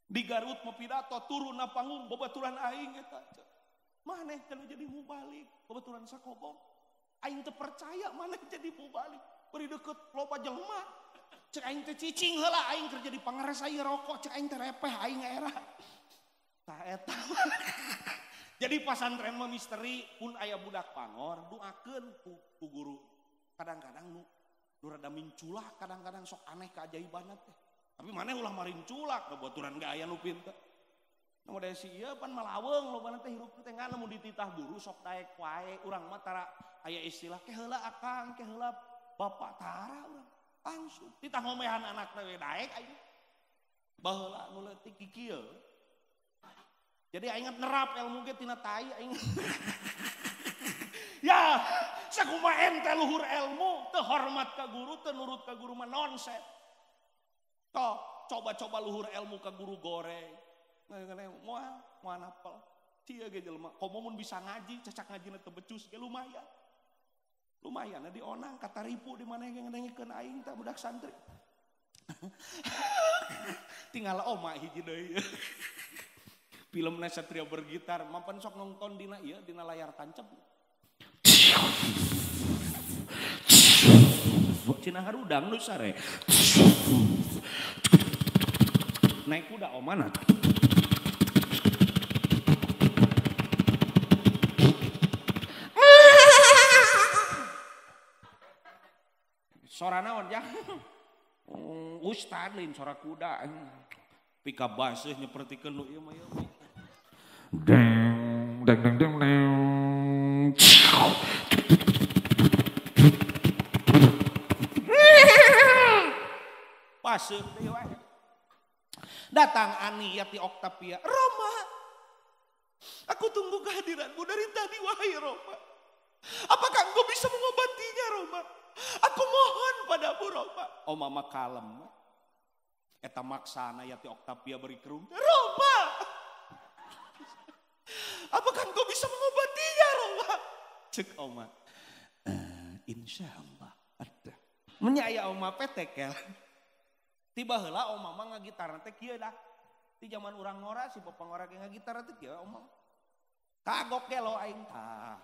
Di Garut mau pidato turun na panggung babaturan aing eta. Maneh teh jadi mubalik babaturan sakobong. Aing teu percaya maneh jadi mubalik. Bari deukeut loba jelema. Cek aing teh cicing heula aing keur jadi pangarasa ieu rokok cek aing teh repeh aing era. Tah eta. Jadi pasantren mah misteri pun aya budak pangor doakeun ku guru. Kadang-kadang nu rada minculak, kadang-kadang sok aneh keajaiban teh. Tapi maneh ulah marinculak, babaturan ge aya nu pinter. Nu model si ieu pan malaweung lobana teh hirup teh ngan mun dititah guru sok daek wae. Urang mah tara aya istilah ke heula akang, ke heula bapak tara urang. Langsung titah ngomehan anakna we daek aing. Baheula nu leutik kikieu. Jadi aing nerap ilmu ge tina tai aing. Ya, sakumaha ente luhur ilmu, teu hormat ka guru, teu nurut ka guru mah nonsen. Toh, coba-coba luhur ilmu ka guru goreng. Ngene moal, moal napel. Cia ge jelema, komo mun bisa ngaji, cacak ngajina teu becus ge lumayan. Lumayan di onang kataripu di mana ge ngadengikeun aing tah budak santri. Tinggal oma hiji deui. Filmna Satria Bergitar, mampan sok nonton dina ieu dina layar tancap. Cina harudang nu sare. Naik kuda omana. Sora naon ya? Ustad lain sora kuda. Pika baseuh nyepertikeun nu ieu mah ieu. Deng deng deng deng deng. Paseur deui wae. Datang Ani Yati Octavia, Roma. Aku tunggu kehadiranmu dari tadi wahai Roma. Apakah engkau bisa mengobatinya Roma? Aku mohon padamu Roma. Oh mama kalem. Eta maksana Yati Octavia beri kerung. Roma. Apakah engkau bisa mengobatinya Roma? Cek oma. Insya Allah ada. Menyaya oma petek ya. Tiba heula oma mah ngagitar teh kieu dah. Di zaman urang ngora si bapak ngora ge ngagitar teh kieu oma. Kagok ge lo aing tah.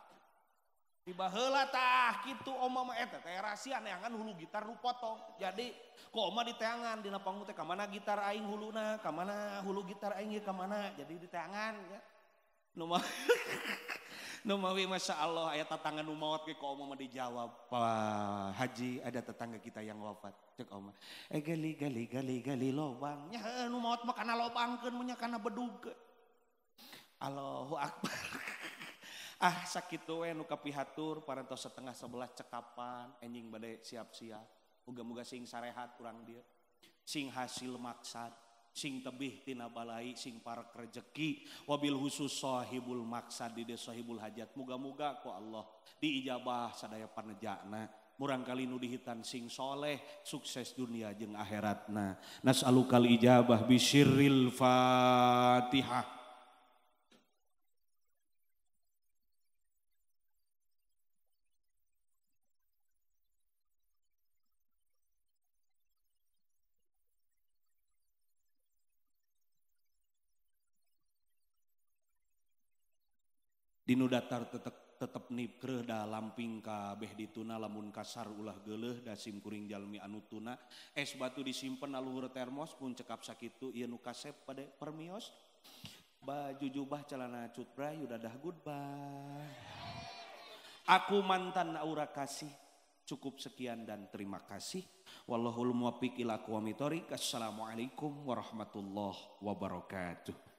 Tiba heula tah kitu oma mah eta teh rahasia neangan hulu gitar nu potong. Jadi ku oma diteangan dina panggung teh ka mana gitar aing huluna, ka mana hulu gitar aing ieu ka mana. Jadi diteangan ya. Nu mawi Masya Allah aya tetangga nu maot ge ku oma mah dijawab. Pak Haji ada tetangga kita yang wafat. Cek oma. Gali gali gali gali lobang. Nya heuh nu maot mah kana lobangkeun mun nya kana bedugkeun. Allahu akbar. Ah sakitu we nu kapihatur parantos 10:30 cekapan enjing bade siap-siap. Muga-muga sing sarehat urang dieu. Sing hasil maksad, sing tebih tina balai, sing parek rejeki, wabil khusus sahibul maksad di desa sahibul hajat. Muga-muga ku Allah diijabah sadaya panejana. Murangkali nu dihitan sing soleh, sukses dunia jeung akhiratna. Nas'alukal ijabah bisirril Fatihah. Dinu datar Tetep nipkreuh da lamping kabeh dituna lamun kasar ulah geuleuh da sim kuring jalmi anu tuna es batu disimpen aluhur termos pun cekap sakitu ieu nu kasep pada permios baju jubah celana cutbray udah dah goodbye. Aku mantan aura kasih. Cukup sekian dan terima kasih. Wallahul muwaffiq ila aqwamit thoriq. Assalamualaikum warahmatullahi wabarakatuh.